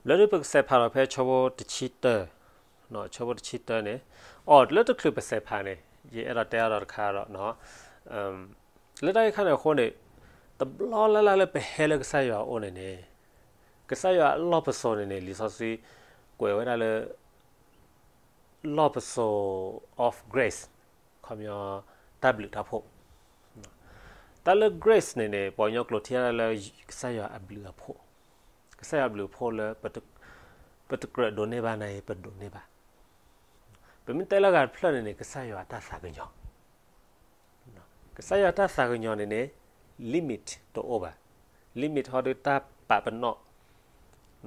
လၢဒုးပကစဲးဖးဒီးဖဲဆၢဖိတဆံတၢ, ဆၢဖိတဆံတၢန့ၣ်, အိၣ်လၢတချုးပစဲးဖးန့ၣ် ယအဲၣ်ဒိးတဲအါထီၣ်တခါဒီး, လၢတၢ်ဂ့ၢ်ခါန့ၣ်အဃိန့ၣ်, တဘျီလၢ်လၢ်လၢပဟဲလၢကစၢ်ယွၤအအိၣ်န့ၣ်န့ၣ်, ကစၢ်ယွၤအလီၢ်ပစိာ်န့ၣ်န့ၣ် လံာ်စီဆှံကွဲးဝဲဒၣ်လၢ လီၢ်ပစိာ် of grace, ခီပညီ တၢ်ဘျုးတၢ်ဖှိၣ်. တၢ်လၢ grace န့ၣ်န့ၣ် ပှၤကညီကျိာ်ထံၣ်ဒၣ်လၢ ကစၢ်ယွၤအဘျုးအဖှိၣ်, ကစၢ်ယွၤအဘျုးအဖှိၣ်လၢ ပတကြၢးဒိးန့ၢ်ဘၣ်န့ၣ် ပဒိးန့ၢ်ဘၣ်. ပမ့ၢ်တဲလၢအဂၤတဖျၢၣ်န့ၣ်န့ၣ် ကစၢ်ယွၤအတၢ်သးကညီၤ, ကစၢ်ယွၤအတၢ်သးကညီၤန့ၣ်န့ၣ် limit တအိၣ်ဘၣ်. limit ဟီဒုးတၢ်ပာ်ပနီၣ်,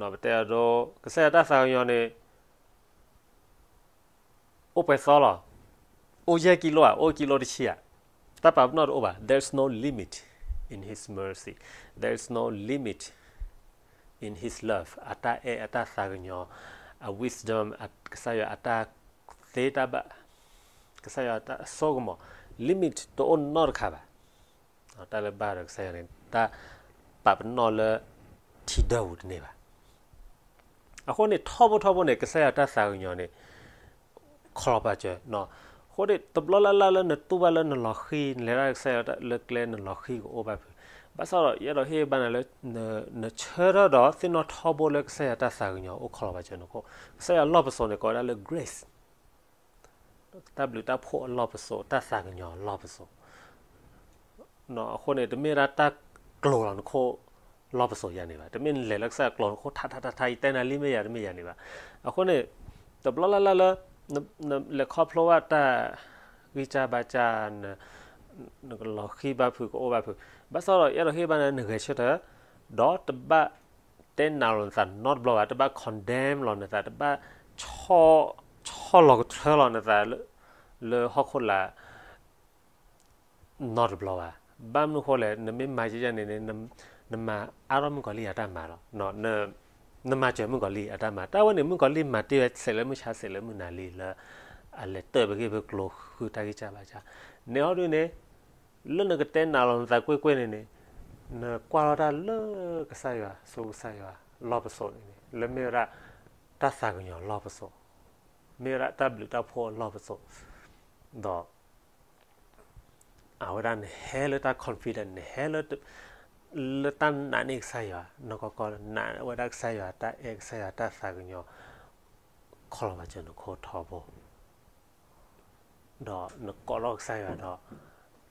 ပတဲအဒိ ကစၢ်ယွၤအတၢ်သးကညီၤန့ၣ် အိၣ်ပှဲၤသီလီၤ, အိၣ်ယဲၢ်ကံလိဧါ, အိၣ်ကံလိတဆံဧါ, တၢ်ပာ်ပနီၣ်တအိၣ်ဘၣ်. There is no limit in his mercy, there is no limit in his love. အတၢ်အဲၣ် အတၢ်သးကညီၤ, အ wisdom, ကစၢ်ယွၤအတၢ်သ့တၢ်ဘၣ်, ကစၢ်ယွၤအတၢ်အစိကမီၤ, limit တအိၣ်နီတခါဘၣ်. တၢ်လၢဘၣ်ဒီးကစၢ်ယွၤန့ၣ် တၢ်ပာ်ပနီၣ်လၢထံဒၢပူၤတန့ၢ်ဘၣ်. အဃိန့ၣ် ထီဘိထီဘိန့ၣ် ကစၢ်ယွၤတၢ်သးကညီၤန့ၣ် ခီလီၤပာ်စၢၤ, အဃိန့ၣ် တဘျီလၢ်လၢ်လၢနတူၢ်ဘၣ်လၢနလီၤဃံၤ နလဲၤတၢ်ကစၢ်ယွၤလၢကျဲနလီၤဃံၤကအိၣ်ဘၣ်ဖုး, ဘၣ်ဆၣ်ဒီးယအဲၣ်ဒိးဟ့ၣ်ဂံၢ်ဘါနၤလၢ နဆၢထၢၣ်ဒီးသ့ၣ်နီၣ်ထီဘိလၢကစၢ်ယွၤတၢ်သးကညီၤအိၣ်ခီလီၤပာ်စၢၤနခိၣ်, ကစၢ်ယွၤလီၢ်ပစိာ်န့ၣ် ကိးဝဲဒၣ်လၢ grace, တၢ်ဘျုးတၢ်ဖှိၣ်အလီၢ်ပစိာ်, တၢ်သးကညီၤအလီၢ်ပစိာ်. အဃိန့ၣ် တမ့ၢ်ဒၣ်တၢ်ကျိၤလီၤနခိၣ်လီၢ်ပစိာ်ယၤန့ၣ်ဘၣ်, တမ့ၢ်နလဲၤလၢကစၢ်ယွၤကျိၤနခိၣ်ထးထးထးထး ယတဲနၤလံမ့ၢ်ယၤတမ့ၢ်ယၤန့ၣ်ဘၣ်. အဃိန့ၣ် တဘျီလၢ်လၢ်လၢ နလဲၤခီဖျိဘၣ်တၢ် ဂံၢ်စၢ်ဘါစၢ်, နကလီၤဃံၢ်ဘၣ်ဖုး ကအိၣ်ဘၣ်ဖုး, ဘၣ်ဆၣ်ဒီး ယအဲၣ်ဒိးဟ့ၣ်ဘၣ်နၤ နဂဲၤဆၢထၢၣ်, ဒီးတဘၣ်တဲနးလီၤနသးနီတဘျီဘၣ်, တဘၣ် condemn လီၤနသး, တဘၣ် ဆီၣ်လီၤကထၢလီၤနသး လၢဟီၣ်ခိၣ်လာ် နီတဘျီဘၣ်. ဘၣ်မနုၤဃိလဲၣ်, နမ့ၢ်မၤယဲယဲန့ၣ်န့ၣ် နမၤအါထီၣ်မုၣ်ကီၤလံၢ်အတၢ်မၤလီၤ. နမၤစၢၤမုၣ်ကီၤလံၢ်အတၢ်မၤ, တၢ်ဝဲန့ၣ် မုၣ်ကီၤလံၢ်မၤတ့ၢ်ဝဲစဲးလၢမုၢ်ဆါ စဲးလၢမုၢ်နၤလံလၢ အလဲၤတၢၢ်ပဂ့ၢ်ပကျိၤဃုာ်တၢ်ဂံၢ်စၢ်ဘါစၢ်. န့ၣ်ဟီဒုန့ၣ် လၢနကတဲနးလီၤနသးကွ့ၢ်ကွ့ၢ်န့ၣ်န့ၣ် နကွၢ်လီၤတၢ်လၢကစၢ်ယွၤ, ဆိကစၢ်ယွၤလီၢ်ပစိာ်န့ၣ်န့ၣ် လၢမ့ၢ်ဝဲဒၣ် တၢ်သးကညီၤလီၢ်ပစိာ်, မ့ၢ်ဝဲဒၣ်တၢ်ဘျုးတၢ်ဖှိၣ်အလီၢ်ပစိာ်, ဒီး အဝဲဒၣ်နဟဲလၢတၢ် confident, နဟဲလၢ လၢတၢ်နာ်န့ၢ်ကစၢ်ယွၤ, နကီကီနာ်ဝဲဒၣ်ကစၢ်ယွၤတၢ်အဲၣ်, ကစၢ်ယွၤတၢ်သးကညီၤ, ခီလီၤဘၣ်စၢၤနခိၣ်ထီဘိ, ဒီးနကိးထီၣ်ကစၢ်ယွၤဒီး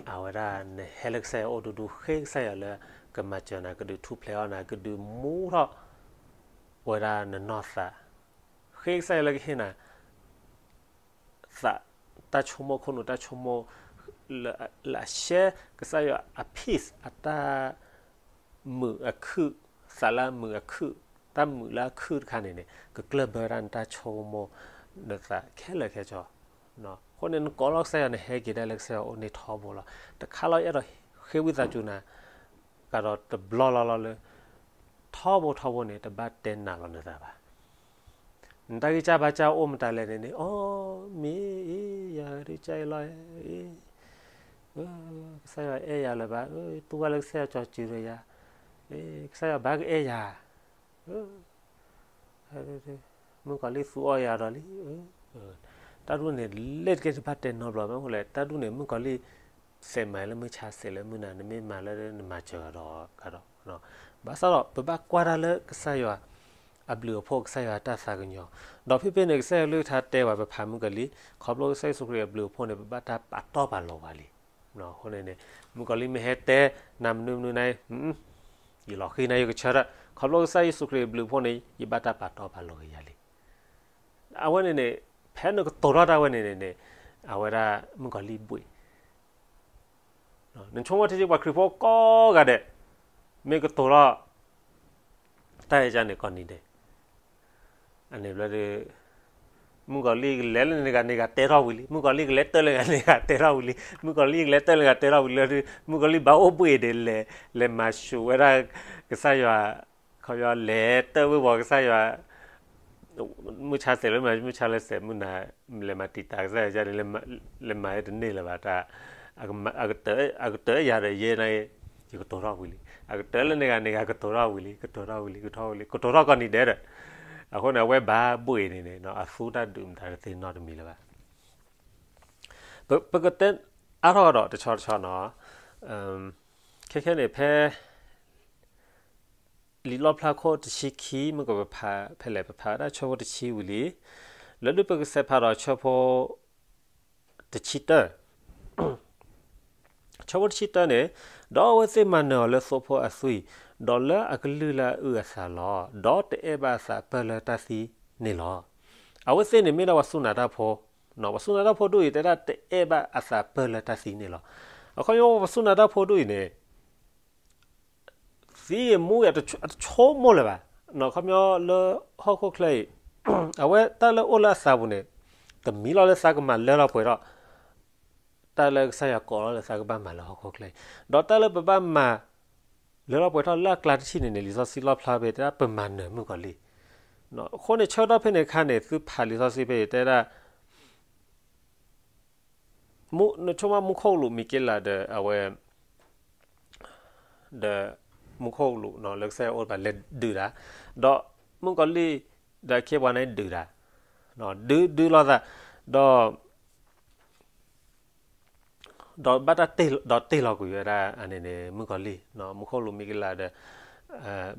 အဝဲဒၣ်နဟဲလၢကစၢ်ယွၤအိၣ်ဒူဒူ, ဃ့ကစၢ်ယွၤလၢကမၤစၢၤနၤ, ကဒုးထူၣ်ဖျဲးအီၣ်နၤ, ကဒုးမူထီၣ်ဝဲဒၣ်နနီၢ်သး, ဃ့ကစၢ်ယွၤလၢကဟ့ၣ်နၤ သး, တၢ်ဆိကမိၣ်, ခိၣ်နူာ်တၢ်ဆိကမိၣ်, လၢအ share ကစၢ်ယွၤအ peace, အတၢ်မုာ်အခုၣ်, သးလၢအမုာ်အခုၣ်, တၢ်မုာ်လၢအခုၣ်တခါန့ၣ်န့ၣ် ကကျၢၢ်ဘၢဝဲဒၣ်နတၢ်ဆိကမိၣ်, နသးခဲလၢာ်ခဲဆ့. အဃိန့ၣ် နကိးလီၤကစၢ်ယွၤ, နဟဲက့ၤဒၣ်လၢကစၢ်ယွၤအိၣ်န့ၣ်ထီဘိလီၤ. တခါလီၤ ယအဲၣ်ဒိးဃ့ဝံသးစူၤနၤ ကဒီးတဘျီလီၤလီၤလၢ ထီဘိထီဘိန့ၣ် တဘၣ်တဲနးလီၤနသးဘၣ်. နတၢ်ဂံၢ်စၢ်ဘါစၢ်အိၣ်မတၤလဲၣ်န့ၣ်န့ၣ်, အိ မ့ၢ်အ့ ယၤဒုးကၢ်အံၤလီၤ, ကစၢ်ယွၤအဲၣ်ယၤလၢၤဘၣ်, တူၢ်ဘၣ်လၢကစၢ်ယွၤကၠီၤစုဒီးယၤ, ကစၢ်ယွၤဘၣ်ကအဲၣ်ယၤ မုၣ်ကီၤလံၢ်သူအီၣ်ယၤဒီးလံ. တၢ်ဒ်န့ၣ် လ့ၣ်တက့ၢ်တဘၣ်တဲနီတဘျီဘၣ်. မနုၤဃိလဲၣ်, တၢ်ဒ်န့ၣ် မုၣ်ကီၤလံၢ် စဲးမၤလၢမုၢ်ဆါ စဲးလၢမုၢ်နၤ, နမ့ၢ်မၤလၢနမၤစၢၤကဒီးကဒီး. ဘၣ်ဆၣ်ဒီး ပဘၣ်ကွၢ်တၢ်လၢကစၢ်ယွၤအဘျုးအဖှိၣ်, ကစၢ်ယွၤတၢ်သးကညီၤ, ဒီးဖဲဖဲန့ၣ် ကစၢ်ယွၤကလုၢ်ကထါတဲပှၤ ပဖးမုၣ်ကီၤလံၢ်, ခီဖျိကစၢ်ယ့ၣ်ၡူးခရံာ်အဘျုးအဖှိၣ်န့ၣ် ပဘၣ်တၢ်ပာ်တီပာ်လိၤပှၤလံ. အဃိန့ၣ်န့ၣ် မုၣ်ကီၤလံၢ်မ့ၢ်ဟဲတဲနၤမနုၤမနုၤန့ၣ်, ယလီၤဃံၤနၤ ယကဆၢထၢၣ်, ခီဖျိကစၢ်ယ့ၣ်ၡူးခရံာ်အဘျုးအဖှိၣ်န့ၣ် ယဘၣ်တၢ်ပာ်တီပာ်လိၤက့ၤယၤလံ. အဝဲန့ၣ်န့ၣ် ဖဲနကတိၤထီၣ်တၢ်ဝဲန့ၣ်န့ၣ်န့ၣ်, အဝဲဒၣ်မုၣ်ကီၤလံၢ်ဘှံး, နဆိကမိၣ်ထံက့ၤ ပှၤခရံာ်ဖိကိးဂၤဒဲး မ့ၢ်ကတိၤထီၣ် တၢ်အဲၣ်ကါန့ၣ် ကိးနံၤဒဲး, အန့ၣ်ဘျီဒီး မုၣ်ကီၤလံၢ်ကလဲၤလၢန့ၣ်ဂၤန့ၣ်ဂၤတဲထီၣ်ဝံၤလံ, မုၣ်ကီၤလံၢ်ကလဲၤတၢၢ်လၢဂၤန့ၣ်ဂၤတဲထီၣ်ဝံၤလံ, မုၣ်ကီၤလံၢ်ကလဲၤတၢၢ်လၢဂၤတဲထီၣ်ဝံၤလံဒီး မုၣ်ကီၤလံၢ်ဘၣ်အိၣ်ဘှံးဒဲးလဲၤ, လဲၤမၤဆူၣ်ဝဲဒၣ်ကစၢ်ယွၤ, ခီယွၤလဲၤတၢၢ်ဝ့ၢ်ဝီၤကစၢ်ယွၤ, မုၢ်ဆါစဲးလၢမုၢ်နၤ, မုၢ်ဆါလၢစဲးမုၢ်နၤ, လဲၤမၤတံာ်တာ်ကစၢ်ယွၤန့ၣ်, လဲၤမၤတန့ၢ်လၢၤဘၣ်တၢ်, အကတၢၢ်ယၤဒီးယဲန့ၣ်, ယကတိၤထီၣ်ဝံၤလံ, အကတၢၢ်လၢန့ၣ်ဂၤန့ၣ်ဂၤ ကတိၤထီၣ်ဝံၤလံ, ကတိၤထီၣ်ဝံၤလံ, ကတိၤထီၣ်ဝံၤလံ, ကတိၤထီၣ်ကိးနံၤဒဲးဒီး, အဃိန့ၣ် အဝဲဘၣ်ဘှံးန့ၣ်န့ၣ် အသူတၢ်ဒုးမတၤတသ့နီတမံၤလၢၤဘၣ်. ပကတဲအါထီၣ်ဒီးတဆီတဆီနီၤ, ခဲခဲန့ၣ် ဖဲ လံာ်လီၣ်ဖျါခိၣ်တဆံခံ မ့ၢ်ကပဖးဖဲလဲၣ်, ပဖးဝဲဒၣ်ဆၢဖိတဆံဝံၤလံ, လၢဒုးပကဆဲးဖးဒီးဆၢဖိတဆံတၢ, ဆၢဖိတဆံတၢန့ၣ်, ဒီးအဝဲသ့ၣ်မၤနၢၤအီၤလၢသိဖိအသွံၣ်, ဒီးလၢအကလုၢ်လၢအအုၣ်အသးလီၤ. ဒီးတအဲၣ်ဘၣ်အသးပၢၢ်လၢတၢ်သံန့ၣ်လီၤ. အဝဲသ့ၣ်န့ၣ်မ့ၢ်ဒၣ်ပှၤစူၢ်နာ်တၢ်ဖိ, ပှၤစူၢ်နာ်တၢ်ဖိဒ်အံၤ တဲဒၣ်တအဲၣ်ဘၣ်အသးပၢၢ်လၢတၢ်သံန့ၣ်လီၤ. အခီပညီပှၤစူၢ်နာ်တၢ်ဖိဒ်အံၤန့ၣ် သံဂ့ၤမူဂ့ၤ အတဆိကမိၣ်လၢၤဘၣ်. ခီပညီလၢဟီၣ်ခိၣ်ချၢအံၤ, အဝဲတၢ်လၢအိၣ်လၢအသးပူၤန့ၣ်, တမံၤလီၤလၢသးကမၤလၢထီၣ်ပှဲၤထီၣ်, တၢ်လၢကစၢ်ယွၤကိးထီၣ်လၢသးကဘၣ်မၤလၢဟီၣ်ခိၣ်ချၢအံၤ, ဒီးတၢ်လၢပဘၣ်မၤလၢထီၣ်ပှဲၤထီၣ်လၢအကျါတထံၣ်န့ၣ်န့ၣ် လံာ်စီဆှံလီၣ်ဖျါဖဲတဲဒၣ်ပမၤနၢၤမုၣ်ကီၤလံၢ်. အဃိန့ၣ် ဆၢကတီၢ်ဖဲန့ၣ်အခါန့ၣ် သုဖးလံာ်စီဆှံဖဲအံၤတဲဒၣ် နဆိကမိၣ်မူခိၣ်ကလူးမံၤက့လးဒီးအဝဲ ဒီးမူခိၣ်ကလူးလၢကစၢ်ယွၤအိၣ်တဖၣ်လဲၤဒုးတၢ်, ဒီးမုၣ်ကီၤလံၢ်ဒီးအခ့အပှၤန့ၣ်ဒုးတၢ်, ဒုးဒုးလိာ်သး, ဒီး ဒီးဘၣ်တၢ်တ့ၢ်, ဒီးတ့ၢ်လီၤကွံာ်ဝဲဒၣ်န့ၣ်န့ၣ် မုၣ်ကီၤလံၢ်, မူခိၣ်ကလူးမံၤကလးဒီး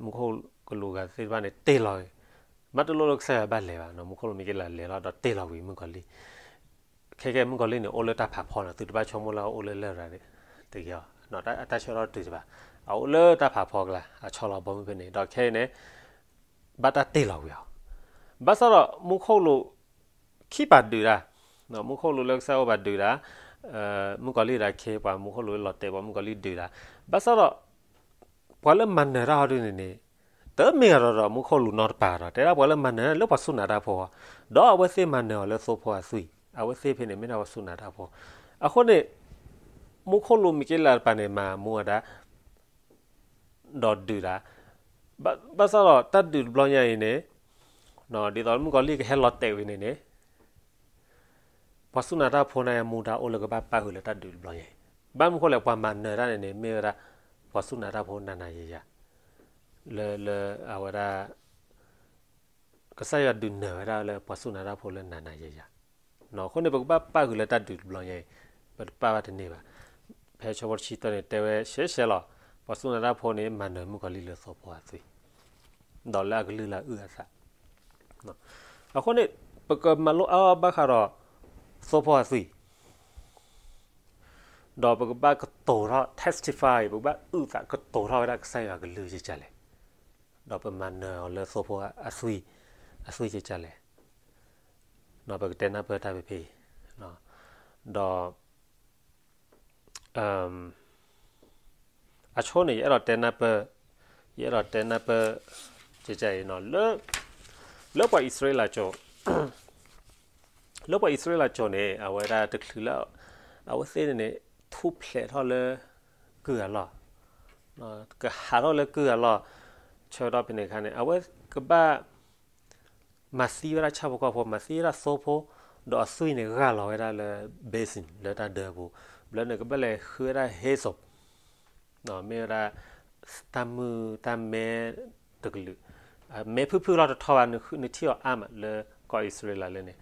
မူခိၣ်ကလူးဂၤသ့ၣ်တဖၣ်န့ၣ် တ့ၢ်လီၤ, မ့တလိၣ်လၢကစၢ်ယွၤဘၣ်လဲၤဘၣ်, မူခိၣ်ကလူးမံၤကလးလဲၤလီၤဒီးတ့ၢ်လီၤကွံာ်မုၣ်ကီၤလံၢ်. ခဲကဲမုၣ်ကီၤလံၢ်န့ၣ် အိၣ်လၢတၢ်ဖးဖီန့ၣ်, သုတဘၣ်ဆိကမိၣ်လၢအအိၣ်လၢလရာ်တဂ့ၤ, အတၢ်ဆၢထီၣ်တုၤတဘၣ်, အအိၣ်လၢတၢ်ဖးဖီအကျါ, အဆီလီၤဘီမုၢ်ဖဲန့ၣ်, ဒီးခဲအံၤန့ၣ် ဘၣ်တၢ်တ့ၢ်လီၤကွံာ်အီၤ, ဘၣ်ဆၣ်ဒီးမူခိၣ်ကလူးခံပာ်ဒုးတၢ်, မူခိၣ်ကလူးလၢကစၢ်ယွၤအိၣ်ဘၣ်ဒုးတၢ်, မုၣ်ကီၤလံၢ်ဒၣ်ခ့ ပှၤမူခိၣ်လူၤလီၤတဲာ် ပှၤမုၣ်ကီၤလံၢ်ဒုးဒၣ်, ဘၣ်ဆၣ်ဒီး ပှၤလၢမၤနၢၤတၢ်ဟီဒုန့ၣ်န့ၣ် တမ့ၢ်ဂၤဒီး မူခိၣ်လူၤနီတပၤဒီး တဲဒၣ်ပှၤလၢမၤနၢၤလၢပှၤစူၢ်နာ်တၢ်ဖိ, ဒီးအဝဲသ့ၣ်မၤနၢၤအီၤလၢသိဖိအသွံၣ်, အဝဲသ့ၣ်ဖဲန့ၣ် မ့ၢ်ဒၣ်ပှၤစူၢ်နာ်တၢ်ဖိ. အဃိန့ၣ် မူခိၣ်လူၤမံၤက့လးတပၤန့ၣ် မၤမူဝဲဒၣ် ဒီးဒုးဒၣ်, ဘၣ်ဆၣ်ဒီးတၢ်ဒုးတဘျီညါအံၤန့ၣ် ဒ်သိးမုၣ်ကီၤလံၢ်ကဟဲလီၤတဲာ်ဝံၤန့ၣ်န့ၣ် ပှၤစူၢ်နာ်တၢ်ဖိန့ၣ်အမူဒါအိၣ်လၢကဘၣ်ပၣ်ဃုာ်လၢတၢ်ဒုးတဘျီညါအံၤ, ဘၣ်မနုၤဃိလဲၣ် ပှၤမၤနၢၤတၢ်န့ၣ်န့ၣ် မ့ၢ်ဝဲဒၣ် ပှၤစူၢ်နာ်တၢ်ဖိနၤနၤယံာ်ယံာ် လၢ လၢအဝဲဒၣ် ကစၢ်ယွၤဒုးနၢၤဝဲဒၣ်လၢပှၤစူၢ်နာ်တၢ်ဖိလၢနၤနၤယံာ်ယံာ်, အဃိန့ၣ် ပကဘၣ်ပၣ်ဃုာ်လၢတၢ်ဒုးတဘျီညါအံၤ ပတပၣ်ဘၣ်တန့ၢ်ဘၣ်. ဖဲဆၢဖိတဆံတၢန့ၣ် တဲဝဲရှဲရှဲလီၤ, ပှၤစူၢ်နာ်တၢ်ဖိန့ၣ် မၤနၢၤမုၣ်ကီၤလံၢ်လၢသိဖိအသွံၣ်, ဒီးလၢအကလုၢ်လၢအအုၣ်အသး အဃိန့ၣ် ပကမၤလိအါအါဘၣ်ဃးဒီး သိဖိအသွံၣ်, ဒီးပကဘၣ်ကတိၤထီၣ် testify ပကဘၣ်အုၣ်သးကတိၤထီၣ်ဝဲဒၣ်ကစၢ်ယွၤအကလုၢ်ကကလဲၣ်, ဒီးပမၤနၢၤအီၤလၢသိဖိအသွံၣ်, အသွံၣ်ကကလဲၣ်, ပကတဲနၢ်ပၢၢ်တၢ်ဖဲဖဲအံၤ, ဒီး အဆိန့ၣ် ယအဲၣ်ဒိးတဲနၢ်ပၢၢ်, ယအဲၣ်ဒိးတဲနၢ်ပၢၢ် ကကအံၤနီၤ, လၢပှၤအံၣ်စရ့လးကၠိၤ, လၢပှၤအံၣ်စရ့လးကၠိၤန့ၣ် အဝဲဒၣ်တချုးလၢ အဝဲသ့ၣ်န့ၣ်န့ၣ် ထူၣ်ဖျဲးထီၣ်လၢ ကုၢ်အလီၢ်, ကဟးထီၣ်လၢကုၢ်အလီၢ်, ဆၢကတီၢ်ဖဲန့ၣ်အခါန့ၣ် အဝဲကဘၣ် မၤသံဝဲဒၣ်ဆၣ်ဖိကီၢ်ဖိ, မၤသံဝဲဒၣ်သိဖိ, ဒီးအသွံၣ်န့ၣ် ဂၢ်လီၤဝဲဒၣ်လၢ basin လၢတၢ်ဒၢပူၤ, ဘျီန့ၣ် ကဘၣ်လဲၤဃုဝဲဒၣ် hyssop, မ့ၢ်ဝဲဒၣ် တၢ်မုၢ်တၢ်မဲတကလုာ်, မဲဖုၣ်ဖုၣ်လီၤတထီဘၣ်, နထံၣ်အီၤအါမးလၢကီၢ်အံၣ်စရ့လးလၢန့ၣ်,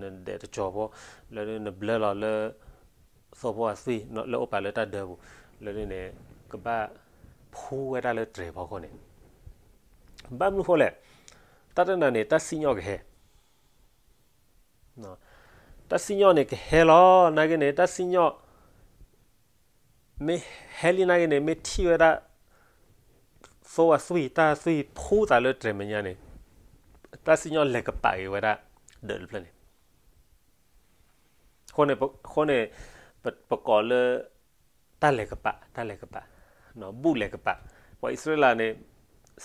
နဒဲးတကၠီၤဖိ, လၢနဘျၢလီၤလၢ သိဖိအသွံၣ် လၢအိၣ်ပာ်လၢတၢ်ဒၢပူၤ, လၢန့ၣ်န့ၣ် ကဘၣ်ဖှူဝဲဒၣ်လၢတြဲၤဖီခိၣ်န့ၣ်, ဘၣ်မနုၤဃိလဲၣ်, တၢ်တနၤန့ၣ် တၢ်စံၣ်ညီၣ်ကဟဲ, တၢ်စံၣ်ညီၣ်န့ၣ်ကဟဲလီၤ, နာ်က့န့ၣ် တၢ်စံၣ်ညီၣ် မ့ၢ်ဟဲလံနာ်က့န့ၣ် မ့ၢ်ထံၣ်ဝဲဒၣ် သိအသွံၣ် တၢ်သွံၣ်ဖှူသးလၢတြဲၤမဲာ်ညါန့ၣ်, တၢ်စံၣ်ညီၣ်လဲၤကပာ်က့ၤဝဲဒၣ် ဒၢးတဖျၢၣ်န့ၣ်, အဃိန့ၣ် ပကိးလၢ တၢ်လဲၤကပာ်, တၢ်လဲၤကပာ်, ဘူၣ်လဲၤကပာ်, ပှၤအံၣ်စရ့လးန့ၣ်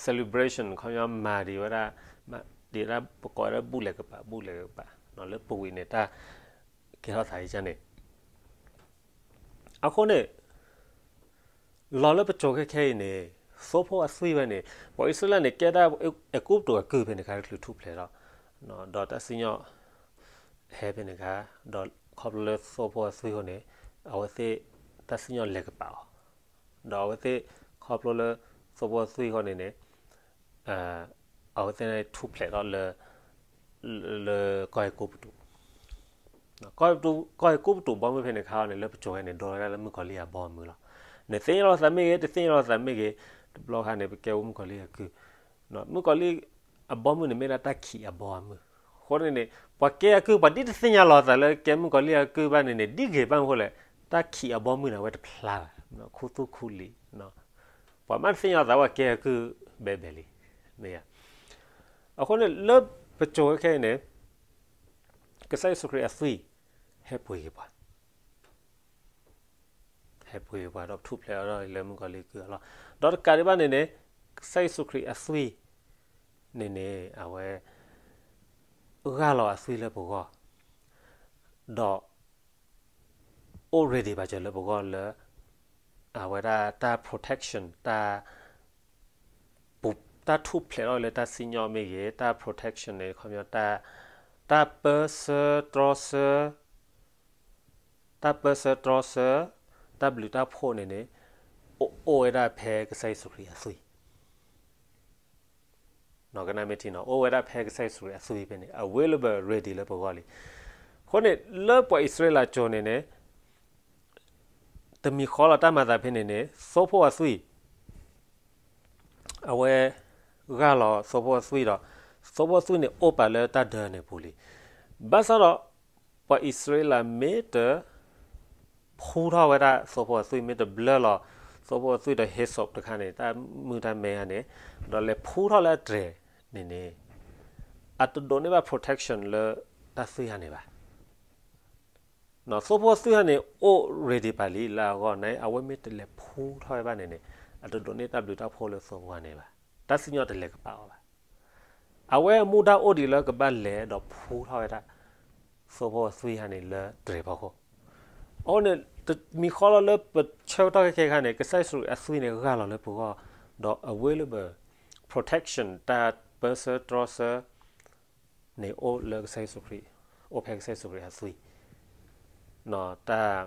celebration ခီပညီမၤဒံးဝဲဒၣ်, မၤဒံးဝဲဒၣ် ပကိးဝဲဒၣ်ဘူၣ်လဲၤကပာ်, ဘူၣ်လဲၤကပာ်, လၢပဝံၤန့ၣ် တၢ်ကဲထီၣ်သးယကန့ၣ်, အဃိန့ၣ် လီၤလၢပစိၤခဲခဲအံၤန့ၣ် သိဖိအသွံၣ်ဝဲန့ၣ် ပှၤအံၣ်စရ့လးန့ၣ် ကဲဒၣ်အဲၤကူပတူးအကုၢ်ဖဲန့ၣ်အခါ တချုးထူၣ်ဖျဲးထီၣ်, ဒီးတၢ်စံၣ်ညီၣ် ဟဲဖဲန့ၣ်အခါ, ဒီးခီဖျိလၢသိဖိအသွံၣ်အဃိန့ၣ် အဝဲသ့ၣ်တၢ်စံၣ်ညီၣ်လဲၤကပာ်အီၤ, ဒီးအဝဲသ့ၣ်ခီဖျိလၢသိဖိအသွံၣ်အဃိန့ၣ်န့ၣ် အဝဲသ့ၣ်န့ၣ်ထူၣ်ဖျဲးထီၣ်လၢ လၢကီၢ်အဲၤကူပတူး, ကီၢ်အဲၤကူပတူးဘီမုၢ်ဖဲန့ၣ်အခါန့ၣ် လၢပစိၤဝဲန့ၣ် ဒိဝဲဒၣ်လၢမုၣ်ကီၤလံၢ်အဘီအမုၢ်လီၤ. နသ့ၣ်ညါလီၤသးမ့ၢ်ဂ့ၤ တသ့ၣ်ညါလီၤသးမ့ၢ်ဂ့ၤ, တဘျီခါန့ၣ် ပကဲဝဲမုၣ်ကီၤလံၢ်အကုၢ်, မုၣ်ကီၤလံၢ်အဘီမုၢ်န့ၣ် မ့ၢ်ဒၣ်တၢ်ခံးအဘီအမုၢ်, အဃိန့ၣ်န့ၣ် ပှၤကဲအကုၢ် ပှၤဒ်တသ့ၣ်ညါလီၤသးလၢကဲမုၣ်ကီၤလံၢ်အကုၢ်ဘၣ်န့ၣ်န့ၣ် ဒ်ဂ့ၤဘၣ်မနုၤဃိလဲၣ်, တၢ်ခံးအဘီမုၢ်န့ၣ် အဝဲတဖျါဘၣ်, ခူသူၣ်ခူလံာ်, ပှၤမ့ၢ်တသ့ၣ်ညါလီၤသး ပှၤကဲအကုၢ်ဘဲဘဲလံ, မ့ၢ်ဧါ. အဃိန့ၣ် လၢပစိၤခဲခဲအံၤန့ၣ် ကစၢ်ယ့ၣ်ၡူးခရံာ်အသွံၣ် ဟဲပှ့ၤက့ၤပှၤ ဟဲပှ့ၤပှၤဒီးထူၣ်ဖျဲးအီၤဒီးလၢမုၣ်ကီၤလံၢ်ကုၢ်အလီၢ်, ဒီးတကးဒံးဘၣ်န့ၣ်န့ၣ် ကစၢ်ယ့ၣ်ၡူးခရံာ်အသွံၣ်န့ၣ်န့ၣ် အဝဲ ဂၢ်လီၤအသွံၣ်လၢပဂီၢ်, ဒီး အိၣ် ready ဘၣ်စၢၤလၢပဂီၢ်လၢ အဝဲဒၣ်တၢ် protection တၢ် ပူၤ တၢ်ထူၣ်ဖျဲးထီၣ်လၢတၢ်စံၣ်ညီၣ်မ့ၢ်ဂ့ၤ, တၢ် protection န့ၣ် ခီပညီ တၢ် တၢ်ပၢဆှၢတြီဆှၢ, တၢ်ပၢဆှၢတြီဆှၢ, တၢ်ဘျုးတၢ်ဖှိၣ်န့ၣ်န့ၣ် အိၣ်အိၣ်ဝဲဒၣ်ဖဲကစၢ်ယ့ၣ်ၡူးခရံာ်အသွံၣ် နီၢ်ကနၣ်မ့ၢ်ထံနီၤ, အိၣ်ဝဲဒၣ်ဖဲကစၢ်ယ့ၣ်ၡူးခရံာ်အသွံၣ်ဖဲန့ၣ် available ready လၢပဂီၢ်လံ. အဃိန့ၣ် လၢပှၤအံၣ်စရ့လးကၠိၤန့ၣ်န့ၣ် တမံၤဃီလီၤတၢ်မၤသးဖဲန့ၣ်န့ၣ် သိဖိအသွံၣ် အဝဲ ဂၢ်လီၤသိဖိအသွံၣ်ဒီး သိဖိအသွံၣ်န့ၣ်အိၣ်ပာ်လၢတၢ်ဒၢန့ၣ်ပူၤလံ. ဘၣ်ဆၣ်ဒီး ပှၤအံၣ်စရ့လးမ့ၢ်တ ဖှူထီၣ်ဝဲဒၣ်သိဖိအသွံၣ် မ့ၢ်တဘျၢလီၤ သိဖိအသွံၣ်ဒီး hyssop တခါန့ၣ် တၢ်မုၢ်တၢ်မဲဧါန့ၣ် ဒီးလဲၤဖှူထီၣ်လၢအတြဲၤန့ၣ်န့ၣ် အတဒိးန့ၢ်ဘၣ် protection လၢတၢ်သွံၣ်ဧါန့ၣ်ဘၣ်. သိဖိအသွံၣ်ဟါန့ၣ် အိၣ် ready ပာ်လံလၢအဂီၢ်န့ၣ် အဝဲမ့ၢ်တလဲၤဖှူထီၣ်ဝဲဘၣ်န့ၣ်န့ၣ် အတဒိးန့ၢ်တၢ်ဘျုးတၢ်ဖှိၣ်လၢသိဖိန့ၣ်ဘၣ်. တၢ်စံၣ်ညီၣ်တလဲၤကပာ်အီၤဘၣ်. အဝဲအမူဒါအိၣ်ဒံးလၢကဘၣ်လဲၤဒီးဖှူထီၣ်ဝဲဒၣ် သိဖိအသွံၣ်ဟါန့ၣ်လၢတြဲၤဖီခိၣ်. အဃိန့ၣ် တမံၤဃီလီၤလၢပဆၢကတီၢ်ခဲခဲခါန့ၣ် ကစၢ်ယ့ၣ်ၡူးခရံာ်အသွံၣ်န့ၣ် ဂၢ်လီၤလၢပဂီၢ်, ဒီးအဝဲလၢပ protection တၢ်ပၢဆှၢတြီဆှၢ န့ၣ်အိၣ်လၢကစၢ်ယ့ၣ်ၡူးခရံာ်, အိၣ်ဖဲကစၢ်ယ့ၣ်ၡူးခရံာ်အသွံၣ်, တၢ်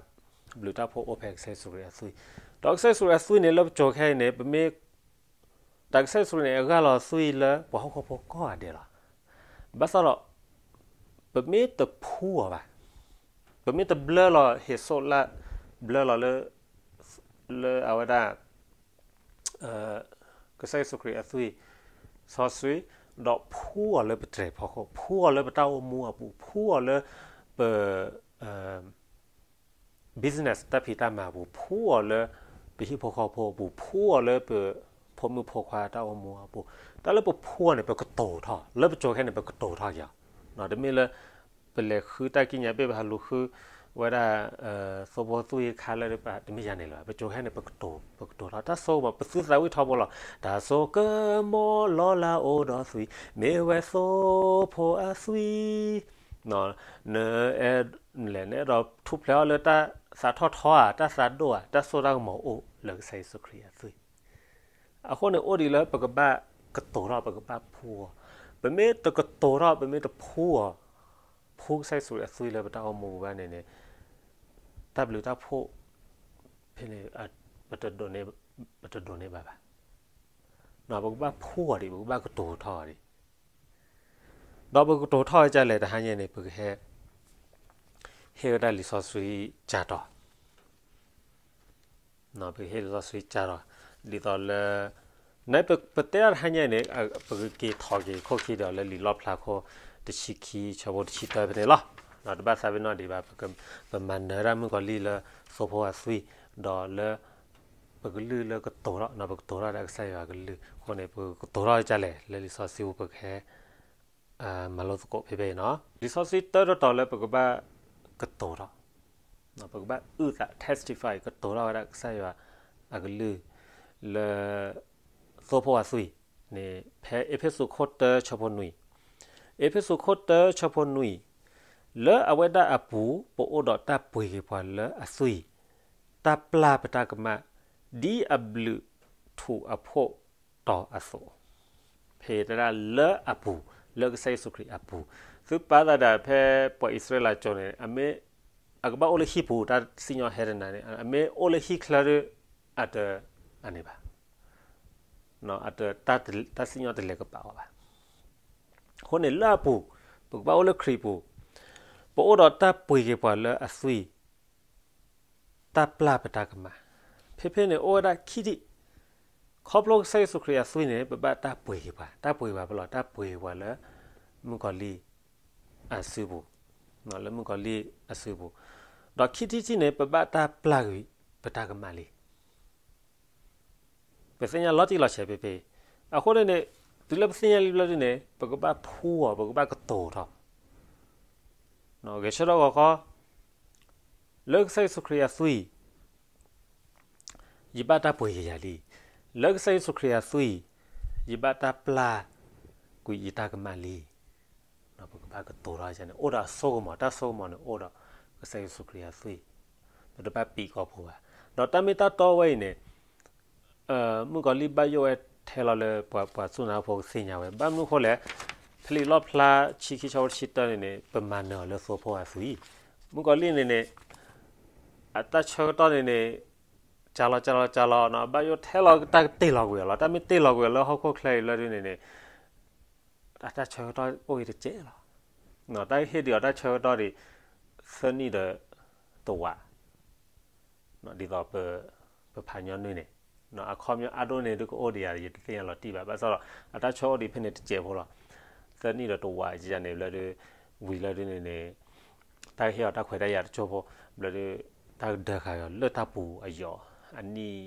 ဘျုးတၢ်ဖှိၣ်အိၣ်ဖဲကစၢ်ယ့ၣ်ၡူးခရံာ်အသွံၣ်, ဒီးကစၢ်ယ့ၣ်ၡူးခရံာ်အသွံၣ်န့ၣ် လၢပစိၤခဲအံၤန့ၣ် ပမ့ၢ် တၢ်ကစၢ်ယ့ၣ်ၡူးခရံာ်န့ၣ် အဂၢ်လီၤသွံၣ်လၢပှၤဟီၣ်ခိၣ်ဖိကိးဂၤဒဲးလီၤ. ဘၣ်ဆၣ်ဒီး ပမ့ၢ်တဖှူအီၤဘၣ်, ပမ့ၢ်တဘျၢလီၤဟ့ၣ်စိးလၢ ဘျၢလီၤလၢ လၢအဝဲဒၣ် ကစၢ်ယ့ၣ်ၡူးခရံာ်အသွံၣ်စီဆှံ, ဒီးဖှူအီၤလၢပတြဲၤဖီခိၣ်, ဖှူအီၤလၢပတၢ်အိၣ်မူအပူၤ, ဖှူအီၤလၢပ business တၢ်ဖံးတၢ်မၤအပူၤ, ဖှူအီၤလၢပဟံၣ်ဖိဃီဖိအပူၤ, ဖှူအီၤလၢပဖိမုၣ်ဖိခွါတၢ်အိၣ်မူအပူၤ, တၢ်လၢပဖှူအီၤန့ၣ် ပကတိၤထီၣ်, လၢပစိၤခဲန့ၣ် ပကတိၤထီၣ်က့ၤအီၤ, တမ့ၢ်လၢ ပလဲၤဃုတၢ်ကံးညာ်ဘ့ၣ် ပဟးလူၤဃုဝဲဒၣ် သိဖိသွံၣ်ခါလၢ တမ့ၢ်ယၤန့ၣ်လၢၤဘၣ်, ပစိၤခဲန့ၣ် ပကတိၤ, ပကတိၤထီၣ် တၢ်ဆိကမိၣ် ပသုသးဝံၣ်ထီဘိလီၤ, တၢ်ဆိကမိၣ်လီၤလးအိၣ်ဒီးသွံၣ်, မ့ၢ်ဝဲသိဖိအသွံၣ်, န နအဲၣ်ဒိးထူၣ်ဖျဲးအီၤလၢတၢ်သးထီၣ်ထီဧါ, တၢ်သးဒိၣ်ဧါ, တၢ်စိတၢ်ကမီၤအိၣ်လၢကစၢ်ယ့ၣ်ၡူးခရံာ်အသွံၣ်. အဃိန့ၣ် အိၣ်ဒံးလၢပကဘၣ်ကတိၤထီၣ်, ပကဘၣ်ဖှူအီၤ, ပမ့ၢ်တကတိၤထီၣ်, ပမ့ၢ်တဖှူအီၤ, ဖှူကစၢ်ယ့ၣ်ၡူးခရံာ်အသွံၣ်လၢပတၢ်အိၣ်မူပူၤဘၣ်န့ၣ်န့ၣ် တၢ်ဘျုးတၢ်ဖှိၣ်ဖဲန့ၣ် ပတဒိးန့ၢ်ဘၣ်ဘၣ်. ပကဘၣ်ဖှူအီၤဒံး, ပကဘၣ်ကတိၤထီၣ်အီၤဒံး, ဒီးပကကတိၤထီၣ်ဝဲဒ်လဲၣ် တဟါညါန့ၣ် ပကဟဲ ဟ့ၣ်ဝဲဒၣ်လံာ်စီဆှံကၢ်တီၤ ပကဟ့ၣ်လံာ်စီဆှံကၢ်တီၤ, ဒ်သိးလၢ နပတဲဒၣ်တဟါညါန့ၣ် ပကက့ၤထီၣ်က့ၤခိၣ်ခံဒီးလၢလံာ်လီၣ်ဖျါခိၣ်တဆံခံ ဆၢဖိတဆံတၢဖဲန့ၣ်လီၤ. တဘၣ်သးပ့ၤနီၣ်ဒံးဘၣ်, ပမၤနၢၤဒၣ်မုၣ်ကီၤလံၢ်လၢသိဖိအသွံၣ်, ဒီးလၢ ပကလုၢ်လၢကတိၤထီၣ်, ပကတိၤထီၣ်ဒၣ်ကစၢ်ယွၤကလုၢ်အဃိန့ၣ် ပကကတိၤထီၣ်ဒ်လဲၣ် လၢလံာ်စီဆှံပူၤ ပကဟဲ မၤလိသကိးဖဲဖဲအံၤနီၤ. လံာ်စီဆှံတၢတတီၤလၢပကဘၣ်ကတိၤထီၣ်, ပကဘၣ်အုၣ်သး testify ကတိၤထီၣ်ဝဲဒၣ်ကစၢ်ယွၤအကလုၢ် လၢ သိဖိအသွံၣ်န့ၣ် ဖဲအ့းဖ့းစူးခိၣ်တၢဆၢဖိနွံ, အ့းဖ့းစူးခိၣ်တၢဆၢဖိနွံ, လၢအဝဲဒၣ်အပူၤ ပအိၣ်ဒီးတၢ်ပှ့ၤက့ၤပှၤလၢအသွံၣ်, တၢ်ပျၢ်ပတၢ်ကမၣ်, ဒ်အဘျုးထူးအဖှိၣ်တီၤအသိး, ဖဲတဒၣ်လၢအပူၤ, လၢကစၢ်ယ့ၣ်ၡူးခရံာ်အပူၤ, သုပာ်သးဒၣ်ဖဲပှၤအံၣ်စရ့လးကၠိန့ၣ် အကဘၣ်အိၣ်လၢဟံၣ်ပူၤ တၢ်စံၣ်ညီၣ်ဟဲတနၤန့ၣ် အမ့ၢ်အိၣ်လၢဟံၣ်ချၢဒီး အတ အန့ၣ်ဘၣ်, အတ တၢ်စံၣ်ညီၣ်တလဲၤကပာ်အီၤဘၣ်. အဃိန့ၣ်လၢအပူၤ, ပကဘၣ်အိၣ်လၢခရံာ်ပူၤ, ပအိၣ်ဒီးတၢ်ပှ့ၤက့ၤပှၤလၢအသွံၣ်, တၢ်ပျၢ်ပတၢ်ကမၣ်, ဖဲဖဲန့ၣ် အိၣ်ဝဲဒၣ်ခံထံၣ်, ခီဖျိကစၢ်ယ့ၣ်ၡူးခရံာ်အသွံၣ်န့ၣ် ပဘၣ်တၢ်ပှ့ၤက့ၤပှၤ, တၢ်ပှ့ၤက့ၤပှၤဖဲလဲၣ်, တၢ်ပှ့ၤက့ၤပှၤလၢ မုၣ်ကီၤလံၢ်အစုပူၤ, လၢမုၣ်ကီၤလံၢ်အစုပူၤ, ဒီးခံထံၣ်တထံၣ်န့ၣ် ပဘၣ်တၢ်ပျၢ်ကွံာ်ပတၢ်ကမၣ်လံ. ပသ့ၣ်ညါလီၤတံၢ်လီၤဆဲးဖဲဖဲအံၤ, အဃိန့ၣ်န့ၣ် တုၤလၢပသ့ၣ်ညါလံဘျီဒုန့ၣ် ပကဘၣ်ဖှူအီၤ, ပကဘၣ်ကတိၤထီၣ်, ဂဲၤဆၢထၢၣ်ဂီၤခီ, လၢကစၢ်ယ့ၣ်ၡူးခရံာ်အသွံၣ် ယဘၣ်တၢ်ပှ့ၤက့ၤယၤလံ, လၢကစၢ်ယ့ၣ်ၡူးခရံာ်အသွံၣ် ယဘၣ်တၢ်ပျၢ်ကွံာ်ယတၢ်ကမၣ်လံ. ပကဘၣ်ကတိၤထီၣ်န့ၣ် အိၣ်ဒီးအစိကမီၤ, တၢ်စိကမီၤန့ၣ်အိၣ်ဒီးကစၢ်ယ့ၣ်ၡူးခရံာ်အသွံၣ်, ပတဘၣ်ပံးကီၢ်ဖိဘၣ်. ဒီးတၢ်မ့ၢ်တၢ်တီဝဲအံၤန့ၣ် မုၣ်ကီၤလံၢ်ဘၣ်ယိၣ်ဝဲထဲလီၤလၢပှၤစူၢ်နာ်ဖိကသ့ၣ်ညါဝဲ, ဘၣ်မနုၤအဃိလဲၣ်, ဖဲလံာ်လီၣ်ဖျါဆံခံဆၢဖိတဆံတၢန့ၣ်န့ၣ် ပမၤနၢၤအီၤလၢသိဖိအသွံၣ်, မုၣ်ကီၤလံၢ်န့ၣ်န့ၣ် အတၢ်ဆၢကတီၢ်န့ၣ်န့ၣ် ကၢ်လီၤကၢ်လီၤကၢ်လီၤ, ဘၣ်ယိၣ်ထဲလီၤတၢ်ကတ့ၢ်လီၤကွံာ်အီၤလီၤ. တၢ်မ့ၢ်တ့ၢ်လီၤကွံာ်အီၤလၢဟီၣ်ခိၣ်ချၢအံၤလၢဒုန့ၣ်န့ၣ် အတၢ်ဆၢကတီၢ်အိၣ်ဂ့ၤတစဲးလီၤ. တၢ်ဟ့ၣ်ဒုးအီၤတၢ်ဆၢကတီၢ်ဒံး သၢနံၣ်ဒီးတဝး, ဒ်သိးပဖးညီနုၢ်န့ၣ် အခီပညီအါဒိၣ်န့ၣ်ဒုကအိၣ်ဒံးဧါ ယတသ့ၣ်ညါလီၤတံၢ်ဘၣ်. ဘၣ်ဆၣ်ဒီး အတၢ်ဆၢအိၣ်ဒံးဖဲန့ၣ်တစဲးဖိလီၤ. သၢနံၣ်ဒီးတဝးယန့ၣ်ဘျီဒု ဝံၤလၢဒုန့ၣ်န့ၣ် တၢ်ဟ့ၣ်အီၤတၢ်ခွဲးတၢ်ယာ်တကၠိၢ်ဖိ ဘျီဒု တၢ်ကဒၢဃာ်အီၤလၢတၢ်ပူၤအယီၤ အနံၣ်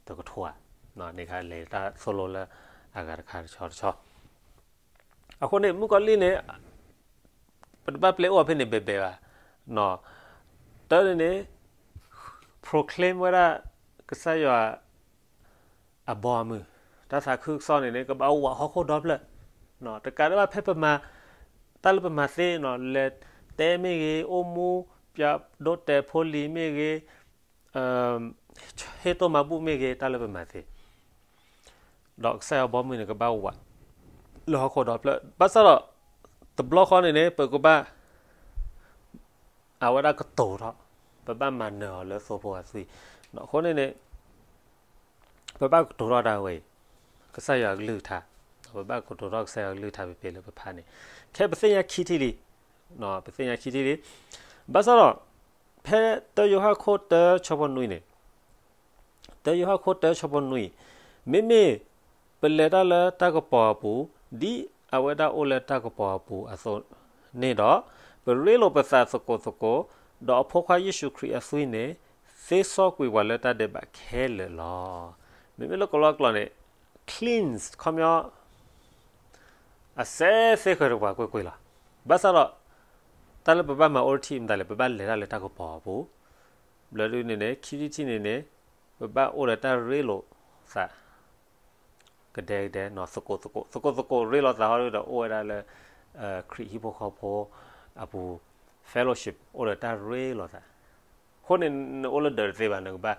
တကထိဧါ, န့ၣ်ခါလဲၤတၢ်သိၣ်လိလၢအဂၤတခါတဆီတဆီ အဃိန့ၣ် မုၣ်ကီၤလံၢ်န့ၣ် ပတဘၣ်ပျဲအိၣ်ဖဲန့ၣ်ဘဲဘဲဘၣ်. တၢ်န့ၣ်န့ၣ် proclaim ဝဲဒၣ် ကစၢ်ယွၤ အဘီအမုၢ်, တၢ်သးခုကစီၣ်န့ၣ်န့ၣ် ကဘၣ်အိၣ်ဝးဟီၣ်ခိၣ်ဒီဖျၢၣ်, တကးဒံးဘၣ်ဖဲပမၤ တၢ်လၢပမၤသ့နီၤ, လဲၤတဲမ့ၢ်ဂ့ၤ, အိၣ်မူ, ပျးဒိးတဲာ်ဖိလံၤမ့ၢ်ဂ့ၤ, ဟ့ၣ်တိၢ်မၤဘူၣ်မ့ၢ်ဂ့ၤ, တၢ်လၢပမၤသ့, ဒီးကစၢ်ယွၤဘီမုၢ်န့ၣ် ကဘၣ်အိၣ်ဝး လၢဟီၣ်ခိၣ်ဒီဖျၢၣ်, ဘၣ်ဆၣ်ဒီး တဘျီဃီန့ၣ်န့ၣ် ပကဘၣ် အဝဲဒၣ်ကတိၤထီၣ်, ပဘၣ်မၤနၢၤအီၤလၢသိဖိအသွံၣ်, အဃိန့ၣ်န့ၣ် ပဘၣ်ကတိၤထီၣ်ဒၣ်ဝဲအံၤ, ကစၢ်ယွၤအကလုၢ်ကထါ, ပဘၣ်ကတိၤထီၣ်ကစၢ်ယွၤအကလုၢ်ကထါဖဲဖဲလၢပဖးန့ၣ်, ခဲပသ့ၣ်ညါခံထံၣ်လံ, ပသ့ၣ်ညါခံထံၣ်လံ, ဘၣ်ဆၣ်ဒီး ဖဲတၢယိၤဟၣ်ခိၣ်တၢဆၢဖိနွံန့ၣ်, တၢယိၤဟၣ်ခိၣ်တၢဆၢဖိနွံ, မ့မ့ၢ် ပလဲၤတၢ်လၢတၢ်ကပီၤအပူၤ, ဒ်အဝဲဒၣ်အိၣ်လၢတၢ်ကပီၤအပူၤအသိးန့ၣ်ဒီး, ပရ့လိာ်ပသးသကိးသကိး, ဒီးအဖိခွါယ့ၣ်ၡူးခရံာ်အသွံၣ်န့ၣ် သ့စီကွံာ်ပှၤလၢတၢ်ဒဲးဘးခဲလၢာ်လီၤ. မ့မ့ၢ်လၢကလီကလီန့ၣ် cleanse ခီပညီ အစဲသ့ဃၢၤတပှၤကွ့ၢ်ကွ့ၢ်လီၤ. ဘၣ်ဆၣ်ဒီး တၢ်လၢပဘၣ်မၤအိၣ်တထံၣ်မတၤလဲၣ်, ပဘၣ်လဲၤတၢ်လၢတၢ်ကပီၤအပူၤ, ဘျၢဒုန့ၣ်န့ၣ် ခံထံၣ်တထံၣ်န့ၣ်န့ၣ် ပဘၣ်အိၣ်ဒီးတၢ်ရ့လိာ်သး ကဒဲကဒဲ သကိးသကိး, သကိးသကိးရ့လိာ်သးဟီဒီး အိၣ်ဝဲဒၣ်လၢ ခရံာ်ဟံၣ်ဖိဃီဖိအပူၤ fellowship အိၣ်ဒီးတၢ်ရ့လိာ်သး, အဃိန့ၣ် နအိၣ်လၢဒၢးတသ့ဘၣ် နကဘၣ်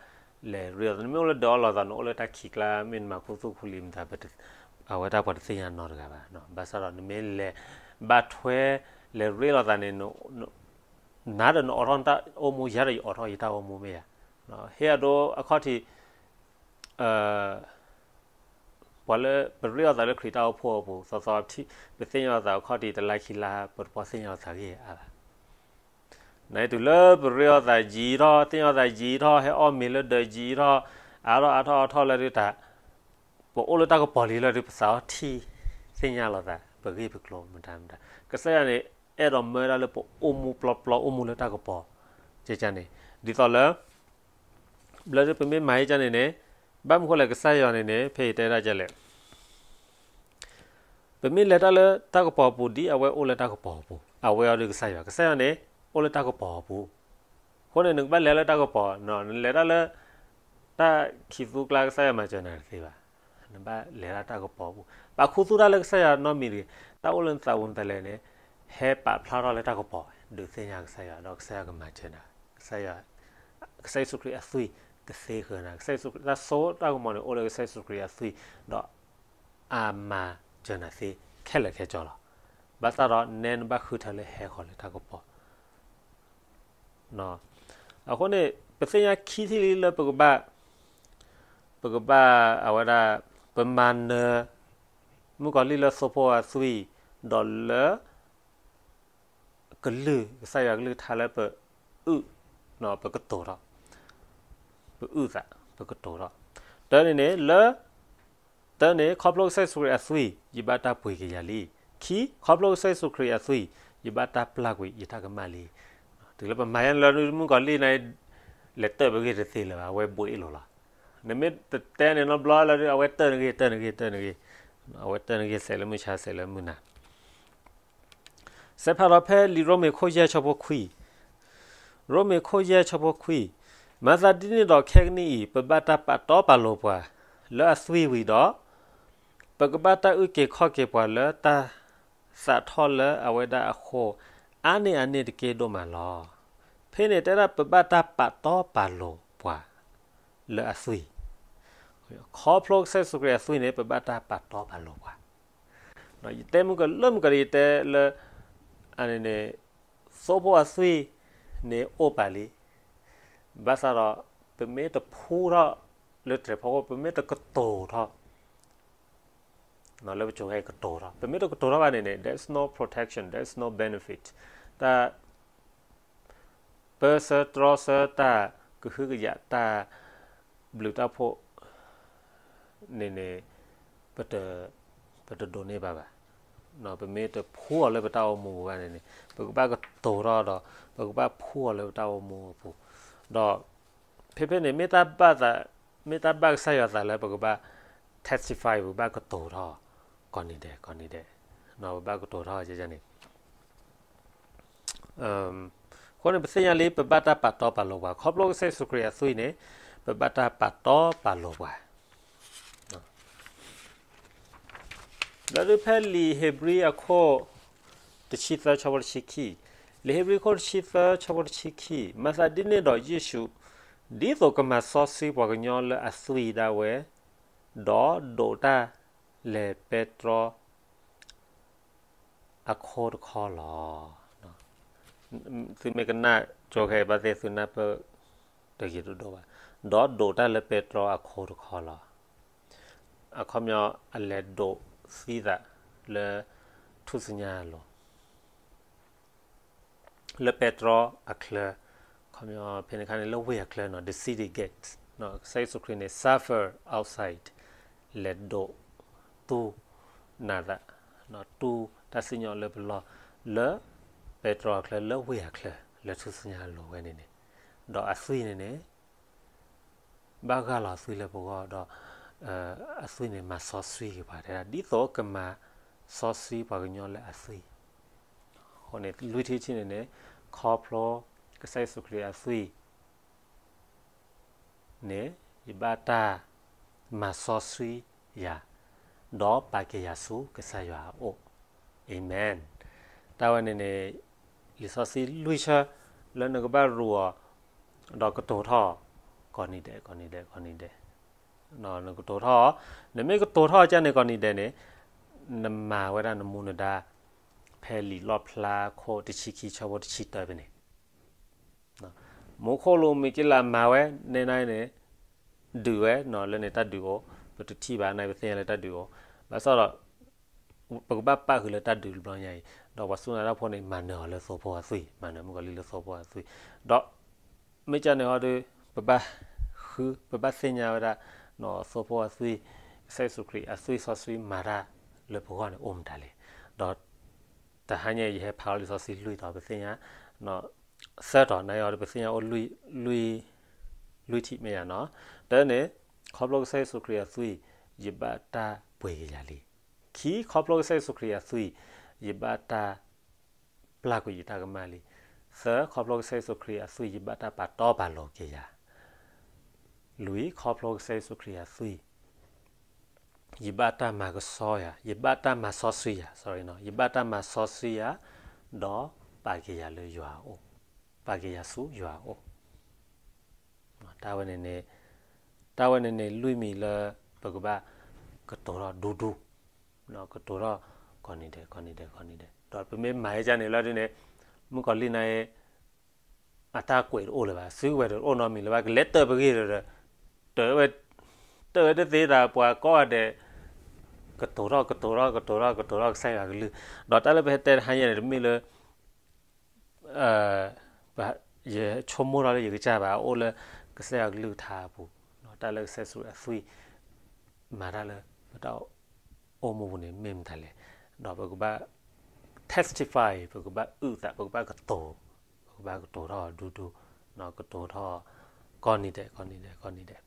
လဲၤရ့လိာ်သး, နမ့ၢ်အိၣ်လၢဒၢးအလီၢ်သး နအိၣ်လၢတၢ်ခံးကျါ မ့ၢ်နမၤခူသူၣ်ခူလံၤမတၤ အဝဲတၢ်ပှၤတသ့ၣ်ညါနီတဂၤဘၣ်, ဘၣ်ဆၣ်ဒီး နမ့ၢ်လဲၤဘၣ်ထွဲ လဲၤရ့လိာ်သးန့ၣ် နၤဒီးနအိးထီၣ်နတၢ်အိၣ်မူ ယၤဒီးယအိးထီၣ်ယတၢ်အိၣ်မူမ့ၢ်ဧါ, ဟ့ၣ်အဒိအခီၣ်ထံး ပှၤလၢပရ့လိာ်သးလၢခရံာ်တၢ်အိၣ်ဖှိၣ်အပူၤ သီသီ ပသ့ၣ်ညါလိာ်သးအခီၣ်ထံး တလါခံလါ ပတပီၢ်သ့ၣ်ညါလိာ်သးဂ့ၢ်အါဘၣ်. နတုၤလၢပရ့လိာ်သးယံာ်ထီၣ် သ့ၣ်ညါလိာ်သးယံာ်ထီၣ် ဟဲအီၣ်မ့ၤလၢဒၢးယံာ်ထီၣ် အါထီၣ်အါထီၣ်အါထီၣ်လၢဒုးတၢ် ပအိၣ်လၢတၢ်ကပီၤလံလၢဒုး ပသးအီထံၣ်သ့ၣ်ညါလိာ်သး ပဂ့ၢ်ပကျိၤမတၤမတၤ ကစၢ်ယွၤန့ၣ် အဲၣ်ဒိးမၢဝဲဒၣ်လၢပအိၣ်မူပျီပျီ အိၣ်မူလၢတၢ်ကပီၤ ကကန့ၣ် ဒ်သိးလၢ ဘျၢဒုးပမ့ၢ်မၤဟ့ၣ်ကန့ၣ်န့ၣ် ဘၣ်မနုၤဃိလဲၣ် ကစၢ်ယွၤန့ၣ်န့ၣ် ဖဲအံၤတဲဒၣ်ဒ်လဲၣ် ပမ့ၢ်လဲၤတၢ်လၢတၢ်ကပီၤအပူၤ ဒ်အဝဲအိၣ်လၢတၢ်ကပီၤအပူၤ အဝဲအီၤဒုးကစၢ်ယွၤ ကစၢ်ယွၤန့ၣ် အိၣ်လၢတၢ်ကပီၤအပူၤ အဃိန့ၣ် နကဘၣ်လဲၤလၢတၢ်ကပီၤ နလဲၤတၢ်လၢ တၢ်ခံးသူကျါ ကစၢ်ယွၤမၤစၢၤနၤတသ့ဘၣ်. နဘၣ်လဲၤတၢ်တၢ်ကပီၤအပူၤ ပာ်ခူသူၣ်တၢ်လၢကစၢ်ယွၤနီတမံၤတဂ့ၤ. တၢ်အိၣ်လၢနသးပူၤမတၤလဲၣ်န့ၣ် ဟဲပာ်ဖျါထီၣ်လၢတၢ်ကပီၤ ဒုးသ့ၣ်ညါကစၢ်ယွၤ ဒီးကစၢ်ယွၤကမၤစၢၤနၤ ကစၢ်ယွၤ ကစၢ်ယ့ၣ်ၡူးခရံာ်အသွံၣ်ကသ့ဃၢၤနၤ ကစၢ်ယ့ၣ်ၡူးခရံာ် တၢ်စိတၢ်ကမီၤန့ၣ် အိၣ်လၢကစၢ်ယ့ၣ်ၡူးခရံာ်အသွံၣ် ဒီးအမၤစၢၤနၤသ့ခဲလၢာ်ခဲဆ့လီၤ. ဘၣ်ဆၣ်ဒီးနဲနဘၣ်ဃုထၢလၢဟဲဃီၤလၢတၢ်ကပီၤ အဃိန့ၣ် ပသ့ၣ်ညါခံထံၣ်လံလၢပကဘၣ် ပကဘၣ်အဝဲဒၣ် ပမၤနၢၤ မုၣ်ကီၤလံၢ်လၢသိဖိအသွံၣ် ဒီးလၢ ကလုၢ် ကစၢ်ယွၤကလုၢ်ကထါလၢပအုၣ် ပကတိၤထီၣ် ပအုၣ်သး ပကတိၤထီၣ် တၢ်န့ၣ်န့ၣ် လၢ တၢ်န့ၣ် ခီဖျိကစၢ်ယ့ၣ်ၡူးခရံာ်အသွံၣ် ယဘၣ်တၢ်ပှ့ၤက့ၤယၤလံ. ခံ ခီဖျိကစၢ်ယ့ၣ်ၡူးခရံာ်အသွံၣ် ယဘၣ်တၢ်ပျၢ်ကွံာ်ယတၢ်ကမၣ်လံ. တုၤလၢပမၤယါန့ၣ်လၢမုၣ်ကီၤလံၢ်န့ၣ် လဲၤတၢၢ်ပဂ့ၢ်တသ့လၢၤဘၣ် အဝဲဘှံးလီၤလီၤ. နမ့ၢ်တတဲန့ၣ်နီတဘျီလၢ အဝဲတၢၢ်နဂ့ၢ် တၢၢ်နဂ့ၢ် တၢၢ်နဂ့ၢ် အဝဲတၢၢ်နဂ့ၢ် စဲးလၢမုၢ်ဆါ စဲးလၢမုၢ်နၤ စဲးဖးထီၣ်ဖဲလံာ်ရိမ့ၤခိၣ်ယဲၢ်ဆၢဖိခွံ, ရိမ့ၤခိၣ်ယဲၢ်ဆၢဖိခွံ, မၤသးဒ်န့ၣ်ဒီးခဲကနံၣ်အံၤ ပဘၣ်တၢ်ပာ်တီပာ်လိၤပှၤ လၢအသွံၣ်ဝံၤဒီး, ပကဘၣ်တၢ်အုၣ်က့ၤခီၣ်က့ၤပှၤလၢတၢ်သးထီၣ်လၢအဝဲဒၣ်အဃိ, အါန့ၢ်အန့ၣ်တက့ၢ်ဒိၣ်မးလီၤ. ဖဲန့ၣ်တဲဒၣ်ပဘၣ်တၢ်ပာ်တီပာ်လိၤပှၤ လၢအသွံၣ်, ခီဖျိကစၢ်ယ့ၣ်ၡူးခရံာ်အသွံၣ်န့ၣ် ပဘၣ်တၢ်ပာ်တီပာ်လိၤပှၤ ယတဲမုၢ်ကလၢမုၢ်ကရံယတဲလၢ အန့ၣ်န့ၣ် သိဖိအသွံၣ်န့ၣ်အိၣ်ပာ်လံ, ဘၣ်ဆၣ်ဒီး ပမ့ၢ်တဖှူထီၣ်လၢတြဲၤဖီခိၣ် ပမ့ၢ်တကတိၤထီၣ် လၢပစိၤဟဲကတိၤထီၣ် ပမ့ၢ်တကတိၤထီၣ်ဘၣ်န့ၣ်န့ၣ် there is no protection, there is no benefit, တၢ် ပၢဆၢတြီဆၢတၢ်ကဟုကယာ်တၢ်ဘျုးတၢ်ဖှိၣ်န့ၣ်န့ၣ် ပတဒိးန့ၢ်ဘၣ်ဘၣ်. ပမ့ၢ်တဖှူအီၤလၢပတၢ်အိၣ်မူပူၤဘၣ်န့ၣ်န့ၣ် ပကဘၣ်ကတိၤထီၣ်ဒီး ပကဘၣ်ဖှူအီၤလၢပတၢ်အိၣ်မူအပူၤ, ဒီးဖဲဖဲန့ၣ် မ့ၢ်တၢ်ဘၣ်သး မ့ၢ်တၢ်ဘၣ်ကစၢ်ယွၤသးလၢပကဘၣ် testify ပကဘၣ်ကတိၤထီၣ် ကိးနံၤဒဲး ကိးနံၤဒဲး ပဘၣ်ကတိၤထီၣ်န့ၣ် အဃိန့ၣ် ပသ့ၣ်ညါလံ ပဘၣ်တၢ်ပာ်တီပာ်လိၤပှၤ ခီဖျိကစၢ်ယ့ၣ်ၡူးခရံာ်အသွံၣ်န့ၣ် ပဘၣ်တၢ်ပာ်တီပာ်လိၤပှၤ. ဒီးဒုးဖဲလံာ်ဧ့ၤဘြံၤအခိၣ်တဆံသၢ ဆၢဖိတဆံခံ, လံာ်ဧ့ၤဘြံၤအခိၣ်တဆံသၢ ဆၢဖိတဆံခံ, မၤသးဒ်န့ၣ်ဒီးယ့ၣ်ၡူး ဒ်သိးကမၤစီဆှံပှၤကညီလၢအသွံၣ်ဒၣ်ဝဲ, ဒီးဒိးတၢ်လဲၤပဲတြီ အခိတခီလီၤ. သုမ့ၢ်ကနၣ်ကၠိခဲအံၤဘၣ်သ့ၣ် သုနၢ်ပၢၢ်တဂ့ၤတဒိၣ်ဘၣ်, ဒီးဒိးတၢ်လၢပဲတြီအခိတခီလီၤ. အခီပညီ အလဲၤဒိးသံသးလၢထူၣ်စုညါအလိၤ လၢပဲတြီအချၢ, ခီပညီ ဖဲန့ၣ်အခါန့ၣ် လၢဝ့ၢ်အချၢနီၤ the city gate, ကစၢ်ယ့ၣ်ၡူးခရံာ်န့ၣ် suffer outside, လဲၤဒိးတူၢ်နးသး, တူၢ်တၢ်စံၣ်ညီၣ်လၢပလီၢ် လၢပဲတြီအချၢ လၢဝ့ၢ်အချၢ လၢထူၣ်စုညါအလိၤဝဲန့ၣ်န့ၣ်, ဒီးအသွံၣ်န့ၣ်န့ၣ် ဘၣ်ဂၢ်လီၤအသွံၣ်လၢပဂီၢ်ဒီး အသွံၣ်န့ၣ် မၤစီဆှံက့ၤပှၤ တဲဒၣ် ဒ်သိးကမၤစီဆှံပှၤကညီလၢအသွံၣ်. အဃိန့ၣ် လွံၢ်ထံၣ်တထံၣ်န့ၣ်န့ၣ် ခီဖျိကစၢ်ယ့ၣ်ၡူးခရံာ်အသွံၣ်န့ၣ် ယဘၣ်တၢ်မၤစီဆှံယၤ ဒီးပာ်က့ၤယၤဆူကစၢ်ယွၤအအိၣ်. အၤမ့ၣ်. တၢ်ဝဲန့ၣ်န့ၣ် လံာ်စီဆှံလွံၢ်ဆၢ လၢနကဘၣ်ရူးအီၤ ဒီးကတိၤထီၣ် ကိးနံၤဒဲး ကိးနံၤဒဲး ကိးနံၤဒဲး. နကတိၤထီၣ်, နမ့ၢ်ကတိၤထီၣ်ကန့ၣ်ကိးနံၤဒဲးန့ၣ် နမၤဝဲဒၣ်နမူနဒါ ဖဲလံာ်လီၣ်ဖျါခိၣ်တဆံခံ ဆၢဖိတဆံတၢဖဲန့ၣ် မူခိၣ်လိာ်မံၤက့လးမၤဝဲ နဲနၤန့ၣ် ဒုးဝဲနီၤ လၢန့ၣ်တၢ်ဒုးအိၣ်, ပတထံၣ်ဘၣ်န့ၣ် ပသ့ၣ်ညါလၢတၢ်ဒုးအိၣ်, ဘၣ်ဆၣ်ဒီး ပကဘၣ်ပာ်ဃုာ်လၢတၢ်ဒုးတဘျီညါအံၤ, ဒီးပှၤစူၢ်နာ်တၢ်ဖိန့ၣ် မၤနၢၤအီၤလၢသိဖိအသွံၣ်, မၤနၢၤမုၣ်ကီၤလံၢ်လၢသိဖိအသွံၣ်, ဒီး မ့ၢ်ကန့ၣ်ဟီဒီး ပဘၣ်ဃု ပဘၣ်သ့ၣ်ညါဝဲဒၣ် သိဖိအသွံၣ်, ကစၢ်ယ့ၣ်ၡူးခရံာ်အသွံၣ်စီဆှံမၤတၢ်လၢပဂီၢ်န့ၣ် အိၣ်မတၤလဲၣ်. ဒီးတဟါညါအံၤ ယဟဲဖးလီၤလံာ်စီဆှံလွံၢ်တီၤ ပသ့ၣ်ညါ သၢတီၤ နၤအံၤဒီး ပသ့ၣ်ညါအိၣ်လွံၢ်ထံၣ်မ့ၢ်ယါနီၤ. တၢ်န့ၣ် ခီဖျိကစၢ်ယ့ၣ်ၡူးခရံာ်အသွံၣ် ယဘၣ်တၢ်ပှ့ၤက့ၤယၤလံ. ခံ, ခီဖျိကစၢ်ယ့ၣ်ၡူးခရံာ်အသွံၣ် ယဘၣ်တၢ် ပျၢ်ကွံာ်ယတၢ်ကမၣ်လံ. သၢ, ခီဖျိကစၢ်ယ့ၣ်ၡူးခရံာ်အသွံၣ် ယဘၣ်တၢ်ပာ်တီပာ်လိၤက့ၤယၤ. လွံၢ်, ခီဖျိကစၢ်ယ့ၣ်ၡူးခရံာ်အသွံၣ် ယဘၣ်တၢ်မၤကဆှီယၤ, ယဘၣ်တၢ်မၤစီဆှံယၤ, sorry, ယဘၣ်တၢ်မၤစီဆှံယၤ, ဒီးပာ်က့ၤယၤလၢယွၤအအိၣ်, ပာ်က့ၤယၤဆူယွၤအအိၣ်. တၢ်ဝဲန့ၣ်န့ၣ်, တၢ်ဝဲန့ၣ်န့ၣ် လွံၢ်မံၤလၢပကဘၣ်ကတိၤထီၣ်ဒူဒူ, ကတိၤထီၣ်ကိးနံၤဒဲး ကိးနံၤဒဲး ကိးနံၤဒဲး. ဒီးပမ့ၢ်မၤဟဲကန့ၣ်လၢဒ်န့ၣ် မုၣ်ကီၤလံၢ်န့ၣ် အတၢ်ကွဲးတအိၣ်လၢၤဘၣ်, စုကဝဲၤတအိၣ်နီတမံၤလၢၤဘၣ်, ကလဲၤတၢၢ်ပဂ့ၢ်ဒီး တၢၢ်ဝဲ, တၢၢ်ဝဲတသ့တၢ်ပှၤကိးဂၤဒဲး, ကတိၤထီၣ် ကတိၤထီၣ် ကတိၤထီၣ် ကတိၤထီၣ်ကစၢ်ယွၤကလုၢ်. ဒီးတၢ်လၢပဟဲတဲတဟါညါန့ၣ် တမ့ၢ်လၢ ယဆိကမိၣ်ထီၣ်လၢယကစၢ်ဘၣ်, အအိၣ်လၢကစၢ်ယွၤကလုၢ်ကထါအပူၤ, တၢ်လၢကစၢ်ယ့ၣ်ၡူးအသွံၣ် မၤတၢ်လၢပတၢ်အိၣ်မူပူၤန့ၣ် မ့ၢ်မတၤလဲၣ်. ဒီးပကဘၣ် testify, ပကဘၣ်အုၣ်သး, ပကဘၣ်ကတိၤ, ပကဘၣ်ကတိၤထီၣ်ဒူဒူ, ကတိၤထီၣ်ကိးနံၤဒဲး ကိးနံၤဒဲး ကိးနံၤဒဲး.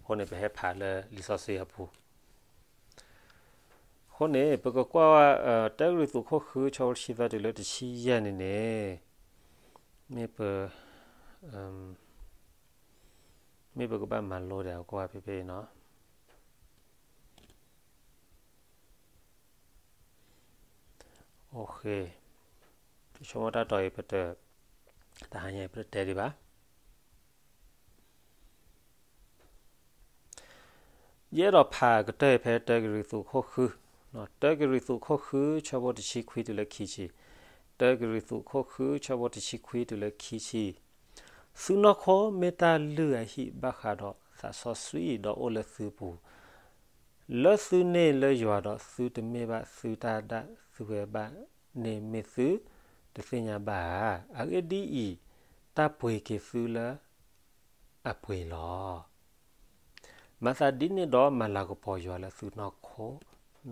အဃိန့ၣ် ပဟဲဖးလၢလံာ်စီဆှံအပူၤ အဃိန့ၣ် ပကကွၢ်ဝဲ တၢကရံၣ်သူးခိၣ်ဃု ဆၢဖိတဆံသၢတုၤလၢတဆံယဲၢ်န့ၣ်န့ၣ်, မ့ၢ်ပ, မ့ၢ်ပကဘၣ်မၤလိဒီး ကွၢ်ဖဲဖဲအံၤနီၤ. တၢ်ဆိကမိၣ်တၢ်တီအံၤ ပတ, တဟါညါအံၤ ပတတဲဒံးဘၣ်. ယအဲၣ်ဒိးဖးကတၢၢ်အံၤဖဲတၢကရံၣ်သူးခိၣ်ဃု, တၢကရံၣ်သူးခိၣ်ဃု ဆၢဖိတဆံခွံတုၤလၢခံဆံ, တၢကရံၣ်သူးခိၣ်ဃု ဆၢဖိတဆံခွံတုၤလၢခံဆံ, သုနီၢ်ခိမ့ၢ်တၢ်လုၢ်အဟံၣ်ဘၣ်ဃးဒီးသးစီဆှံဒီးအိၣ်လၢသုပူၤ, လၢသုန့ၢ်လၢယွၤဒီးသုတမ့ၢ်ဘၣ်သုတၢ်ဒၣ်သုဝဲဘၣ်န့ၣ် မ့ၢ်သုတသ့ၣ်ညါဘၣ်ဧါ. အဂ့ၢ်ဒ်အံၤ, တၢ်ပှ့ၤက့ၤသုလၢ အပှ့ၤလီၤ. မၤသးဒ်န့ၣ်ဒီး မၤလၤကပီၤယွၤလၢသုနီၢ်ခိ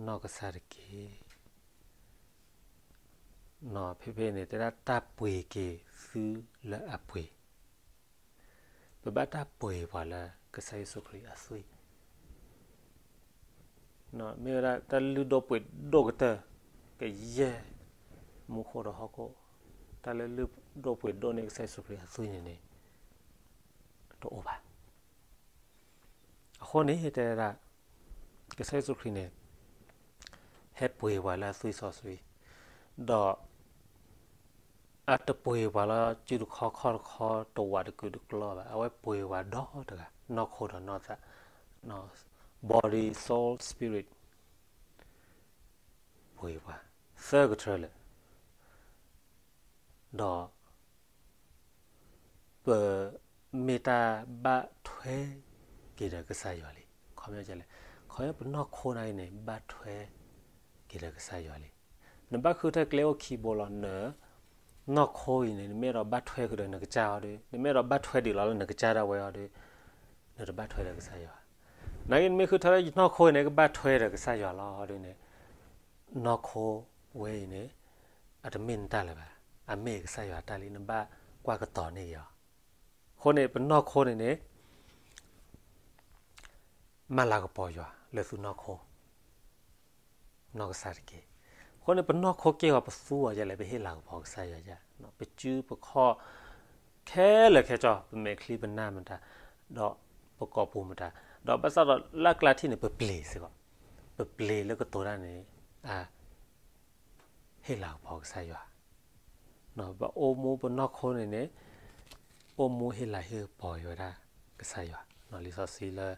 နီၢ်ကစၢ်တက့ၢ်. ဖဲဖဲန့ၣ် တဲဒၣ်တၢ်ပှ့ၤက့ၤသုလၢအပှ့ၤ, ပဘၣ်တၢ်ပှ့ၤပှၤလၢကစၢ်ယ့ၣ်ၡူးခရံာ်အသွံၣ် မ့ၢ်ဝဲဒၣ်တၢ်လုၢ်ဒိၣ်ပှ့ၤဒိၣ်ကတၢၢ် ကယဲၢ်မူခိၣ်ဒီးဟီၣ်ခိၣ် တၢ်လၢလုၢ်ဒိၣ်ပှ့ၤဒိၣ်န့ၢ်ကစၢ်ယ့ၣ်ၡူးခရံာ်အသွံၣ်န့ၣ်န့ၣ် တအိၣ်ဘၣ်. အဃိန့ၣ် တဲဝဲဒၣ် ကစၢ်ယ့ၣ်ၡူးခရံာ်န့ၣ် ဟဲပှ့ၤပှၤလၢအသွံၣ်စီဆှံ, ဒီး အတပှ့ၤပှၤလၢစုတခီခီၣ်တခီ တဝးတကုာ်တကျီဘၣ်, အဝဲပှ့ၤပှၤဒီတဂၤ နီၢ်ခိဒီးနီၢ်သး, body, soul, spirit, ပှ့ၤပှၤ သၢကထၢလၢာ်, ဒီး ပမ့ၢ်တၢ်ဘၣ်ထွဲက့ၤဒီးကစၢ်ယွၤလံ. ခီပညီလဲၣ်, ခီပညီပနီၢ်ခိန့ၣ်န့ၣ် ဘၣ်ထွဲက့ၤဒီးကစၢ်ယွၤလံ. နဘၣ်ဃုထၢကျဲအိၣ်ခံဘိလီၤ. နနီၢ်ခိအံၤန့ၣ် နမ့ၢ်အဲၣ်ဒိးဘၣ်ထွဲကဒီးနကစၢ်အီၤဒီး, နမ့ၢ်အဲၣ်ဒိးဘၣ်ထွဲဒံးလီၤလၢနကစၢ်ဒၣ်ဝဲအီၤဒီး, နတဘၣ်ထွဲဒီးကစၢ်ယွၤ. နာ်က့ နမ့ၢ်ဃုထၢလၢယနီၢ်ခိအံၤန့ၣ် ကဘၣ်ထွဲဒီးကစၢ်ယွၤလီၤဒ်န့ၣ်, နီၢ်ခိဝဲအံၤန့ၣ် အတမ့ၢ်နတၢ်လၢၤဘၣ်, အမ့ၢ်ကစၢ်ယွၤတၢ်လံ. နဘၣ်ကွၢ်ကတီၤန့ၢ်က့ၤအီၤ. အဃိန့ၣ် ပနီၢ်ခိန့ၣ်န့ၣ် မၤလၤကပီၤယွၤလၢသုနီၢ်ခိ, နီၢ်ကစၢ်တက့ၢ်. အဃိန့ၣ် ပနီၢ်ခိက့ၢ်ဂီၤ ပသူအီၤယဲလဲၣ်, ပဟ့ၣ်လၤကပီၤကစၢ်ယွၤယဲ, ပစုပခီၣ် ခဲလၢာ်ခဲဆ့, ပမဲာ်ချံပနၢ်မတၤ, ဒီးပကိာ်ပူၤမတၤ, ဒီးဘၣ်ဆၣ်ဒီးလၢအကျါထံၣ်န့ၣ် ပပျ့ၤစ့ၢ်ကီး, ပပျ့ၤလၢကတိၤတၢ်န့ၣ် အ ဟ့ၣ်လၤကပီၤကစၢ်ယွၤ. ပအိၣ်မူပနီၢ်ခိန့ၣ်န့ၣ် အိၣ်မူဟ့ၣ်လၤဟ့ၣ်ကပီၤဝဲဒၣ်ကစၢ်ယွၤ. လံာ်စီဆှံလၢ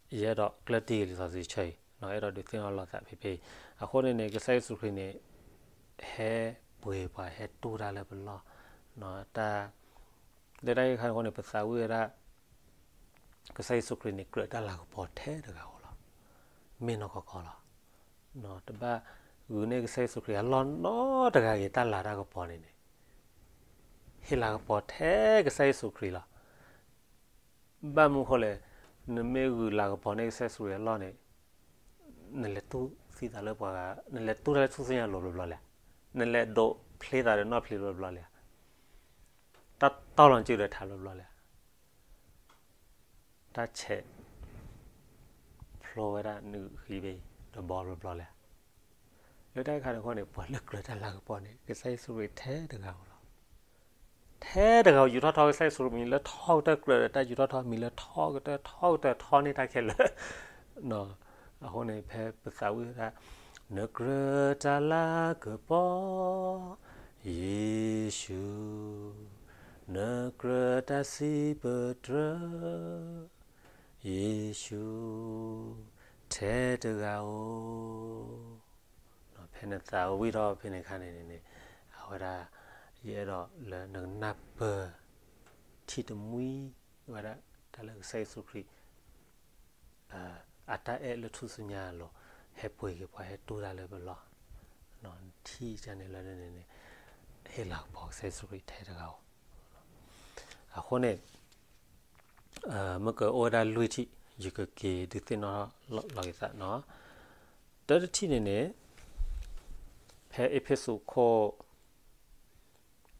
ယအဲၣ်ဒိးကျၢၢ်တံၢ်လံာ်စီဆှံဆၢအံၤ, အဲၣ်ဒိးဒုးသ့ၣ်နီၣ်လိာ်သးဖဲဖဲအံၤ. အဃိန့ၣ်န့ၣ် ကစၢ်ယ့ၣ်ၡူးခရံာ်န့ၣ် ဟဲပှ့ၤပှၤ ဟဲတူၢ်တၢ်လၢပလီၢ်, တၢ် လၢတၢ်ဂ့ၢ်ခါန့ၣ်အဃိန့ၣ် ပသးဝံၣ်ဝဲဒၣ် ကစၢ်ယ့ၣ်ၡူးခရံာ်န့ၣ် ကြၢးတၢ်လၤကပီၤထဲတဂၤဧိၤလီၤ. မ့ၢ်နီၢ်ကီၢ်ကီၢ်လီၤ. တဘၣ်ဂုာ်န့ၢ်ကစၢ်ယ့ၣ်ၡူးခရံာ်အလီၢ်နီတဂၤဂ့ၤ တၢ်လၤတၢ်ကပီၤန့ၣ်န့ၣ် ဟ့ၣ်လၤကပီၤထဲကစၢ်ယ့ၣ်ၡူးခရံာ်လီၤ. ဘၣ်မနုၤအဃိလဲၣ်, နမ့ၢ်ဂုာ်လၤကပီၤန့ၢ်ကစၢ်ယ့ၣ်ၡူးခရံာ်အလီၢ်န့ၣ် နလဲၤတူၢ်သံသးလၢပှၤဂၤ, နလဲၤတူၢ်တၢ်လၢထူၣ်စုညါအလိၤဘျီဘျီလဲၣ်, နလဲၤဒိးဖျ့သးဒီးနီၢ်ဖျ့ဘျီဘျီလဲၣ်, တၢ်တီၢ်လီၤစုဒီးထးဘျီဘျီလဲၣ်, တၢ်ဆဲးဖျိဝဲဒၣ်နုာ်ဃံဘ့ၣ်တဘီဘျီဘျီလဲၣ်. လၢတၢ်ဂ့ၢ်ခါန့ၣ်အဃိန့ၣ် ပှၤလၢကြၢးတၢ်လၤကပီၤန့ၣ် ကစၢ်ယ့ၣ်ၡူးခရံာ်ထဲတဂၤဧိၤလီၤ. ထဲတဂၤဧိၤ ယူာ်ထီၣ်ထီကစၢ်ယ့ၣ်ၡူးခရံာ် မံၤလၢထီကတၢၢ်ကြၢးဒီးတၢ်ယူးထီၣ်ထီ မံၤလၢထီကတၢၢ်ထီကတၢၢ်ထီန့ၢ်တၢ်ခဲလၢာ်. အဃိန့ၣ် ဖဲပသးဝံၣ်ဝဲဒၣ် နကြၢးတၢ်လၤကပီၤ ယ့ၣ်ၡူး, နကြၢးတၢ်စံးပတြၢၤ ယ့ၣ်ၡူး ထဲတဂၤဧိၤ. ဖဲနသးဝံၣ်ထီၣ်ဖဲန့ၣ်အခါန့ၣ်န့ၣ် အဝဲဒၣ် ယအဲၣ်ဒိးလၢနကနၢ်ပၢၢ် ထံၣ်တမှံဝဲဒၣ် တၢ်လၢကစၢ်ယ့ၣ်ၡူးခရံာ် အတၢ်အဲၣ်လၢထူၣ်စုညါအလိၤ ဟဲပှ့ၤက့ၤပှၤ ဟဲတူၢ်တၢ်လၢပလီၢ်, ထံၣ်ကန့ၣ်လၢန့ၣ်န့ၣ် ဟ့ၣ်လၤကပီၤကစၢ်ယ့ၣ်ၡူးခရံာ်ထဲတဂၤဧိၤ. အဃိန့ၣ် မ့ၢ်ကအိၣ်ဝဲဒၣ်လွံၢ်ထံၣ် ယကက့ၤဒုးသ့ၣ်နီၣ်လီၤက့ၤသးနီၤ. တၢတထံၣ်န့ၣ်န့ၣ် ဖဲအ့းဖ့းစူးခိၣ်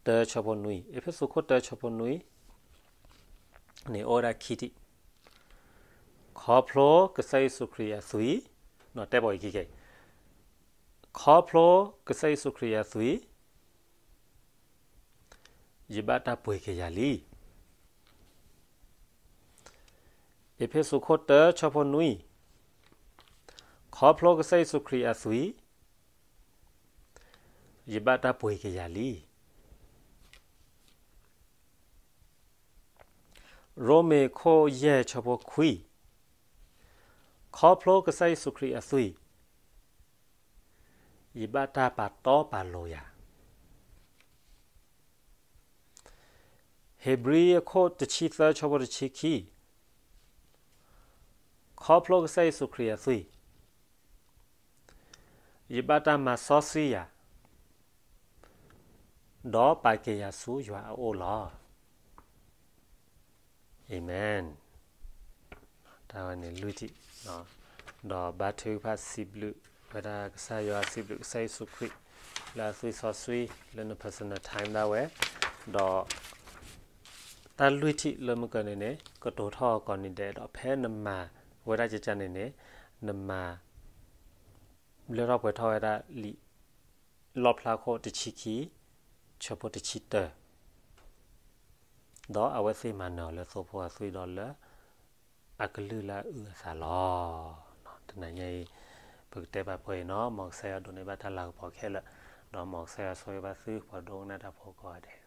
တၢဆၢဖိနွံ, အ့းဖ့းစူးခိၣ်တၢဆၢဖိနွံန့ၣ် အိၣ်ဝဲဒၣ်ခံထံၣ်, ခီဖျိကစၢ်ယ့ၣ်ၡူးခရံာ်အသွံၣ်, တဲဘီၣ်အံၤခံက့ၤ, ခီဖျိကစၢ်ယ့ၣ်ၡူးခရံာ်အသွံၣ် ယဘၣ်တၢ်ပှ့ၤက့ၤယၤလံ. အ့းဖ့းစူးခိၣ်တၢဆၢဖိနွံ, ခီဖျိကစၢ်ယ့ၣ်ၡူးခရံာ်အသွံၣ် ယဘၣ်တၢ်ပှ့ၤက့ၤယၤလံ. ရိမ့ၤခိၣ်ယဲၢ်ဆၢဖိခွံ, ခီဖျိကစၢ်ယ့ၣ်ၡူးခရံာ်အသွံၣ် ယဘၣ်တၢ်ပာ်တီပာ်လိၤယၤ. ဧ့ၤဘြံၤအခိၣ်တဆံသၢဆၢဖိတဆံခံ, ခီဖျိကစၢ်ယ့ၣ်ၡူးခရံာ်အသွံၣ် ယဘၣ်တၢ်မၤစီဆှံယၤ ဒီးပာ်က့ၤယၤဆူယွၤအအိၣ်လီၤ. အၤမ့ၣ်. တၢ်ဝဲန့ၣ်လွံၢ်ထံၣ်, ဒီးဘါထုကဖၣ်စံးဘျုးဝဲဒၣ်ကစၢ်ယွၤ စံးဘျုးကစၢ်ယ့ၣ်ၡူးခရံာ် လၢအသွံၣ်စီဆှံ လၢန personal time ဒၣ်ဝဲ, ဒီး တၢ်လွံၢ်ထံၣ်လၢမုၢ်ကၢန့ၣ်န့ၣ် ကတိၤထီၣ်ကိးနံၤဒဲး ဒီးဖဲနမၤဝဲဒၣ်ကကန့ၣ်န့ၣ် နမၤ လၢထီၣ်ပှဲၤထီၣ်ဝဲဒၣ်လံာ် လီၣ်ဖျါခိၣ်တဆံခံ, ဆၢဖိတဆံတၢ, ဒီးအဝဲသ့ၣ်မၤနၢၤအီၤလၢသိဖိအသွံၣ်ဒီးလၢ အကလုၢ်လၢအအုၣ်အသးလီၤ. တနံၤညါအံၤ ပကတဲဘၣ်ပှဲၤအံၤနီၤ, မ်ကစၢ်ယွၤဒိးန့ၢ်ဘၣ်တၢ်လၤကပီၤခဲလၢာ်, ဒီးမ်ကစၢ်ယွၤဆိၣ်ဂ့ၤဘၣ်သုပှၤဒိကနၣ်တၢ်ဖိကိးဂၤဒဲး.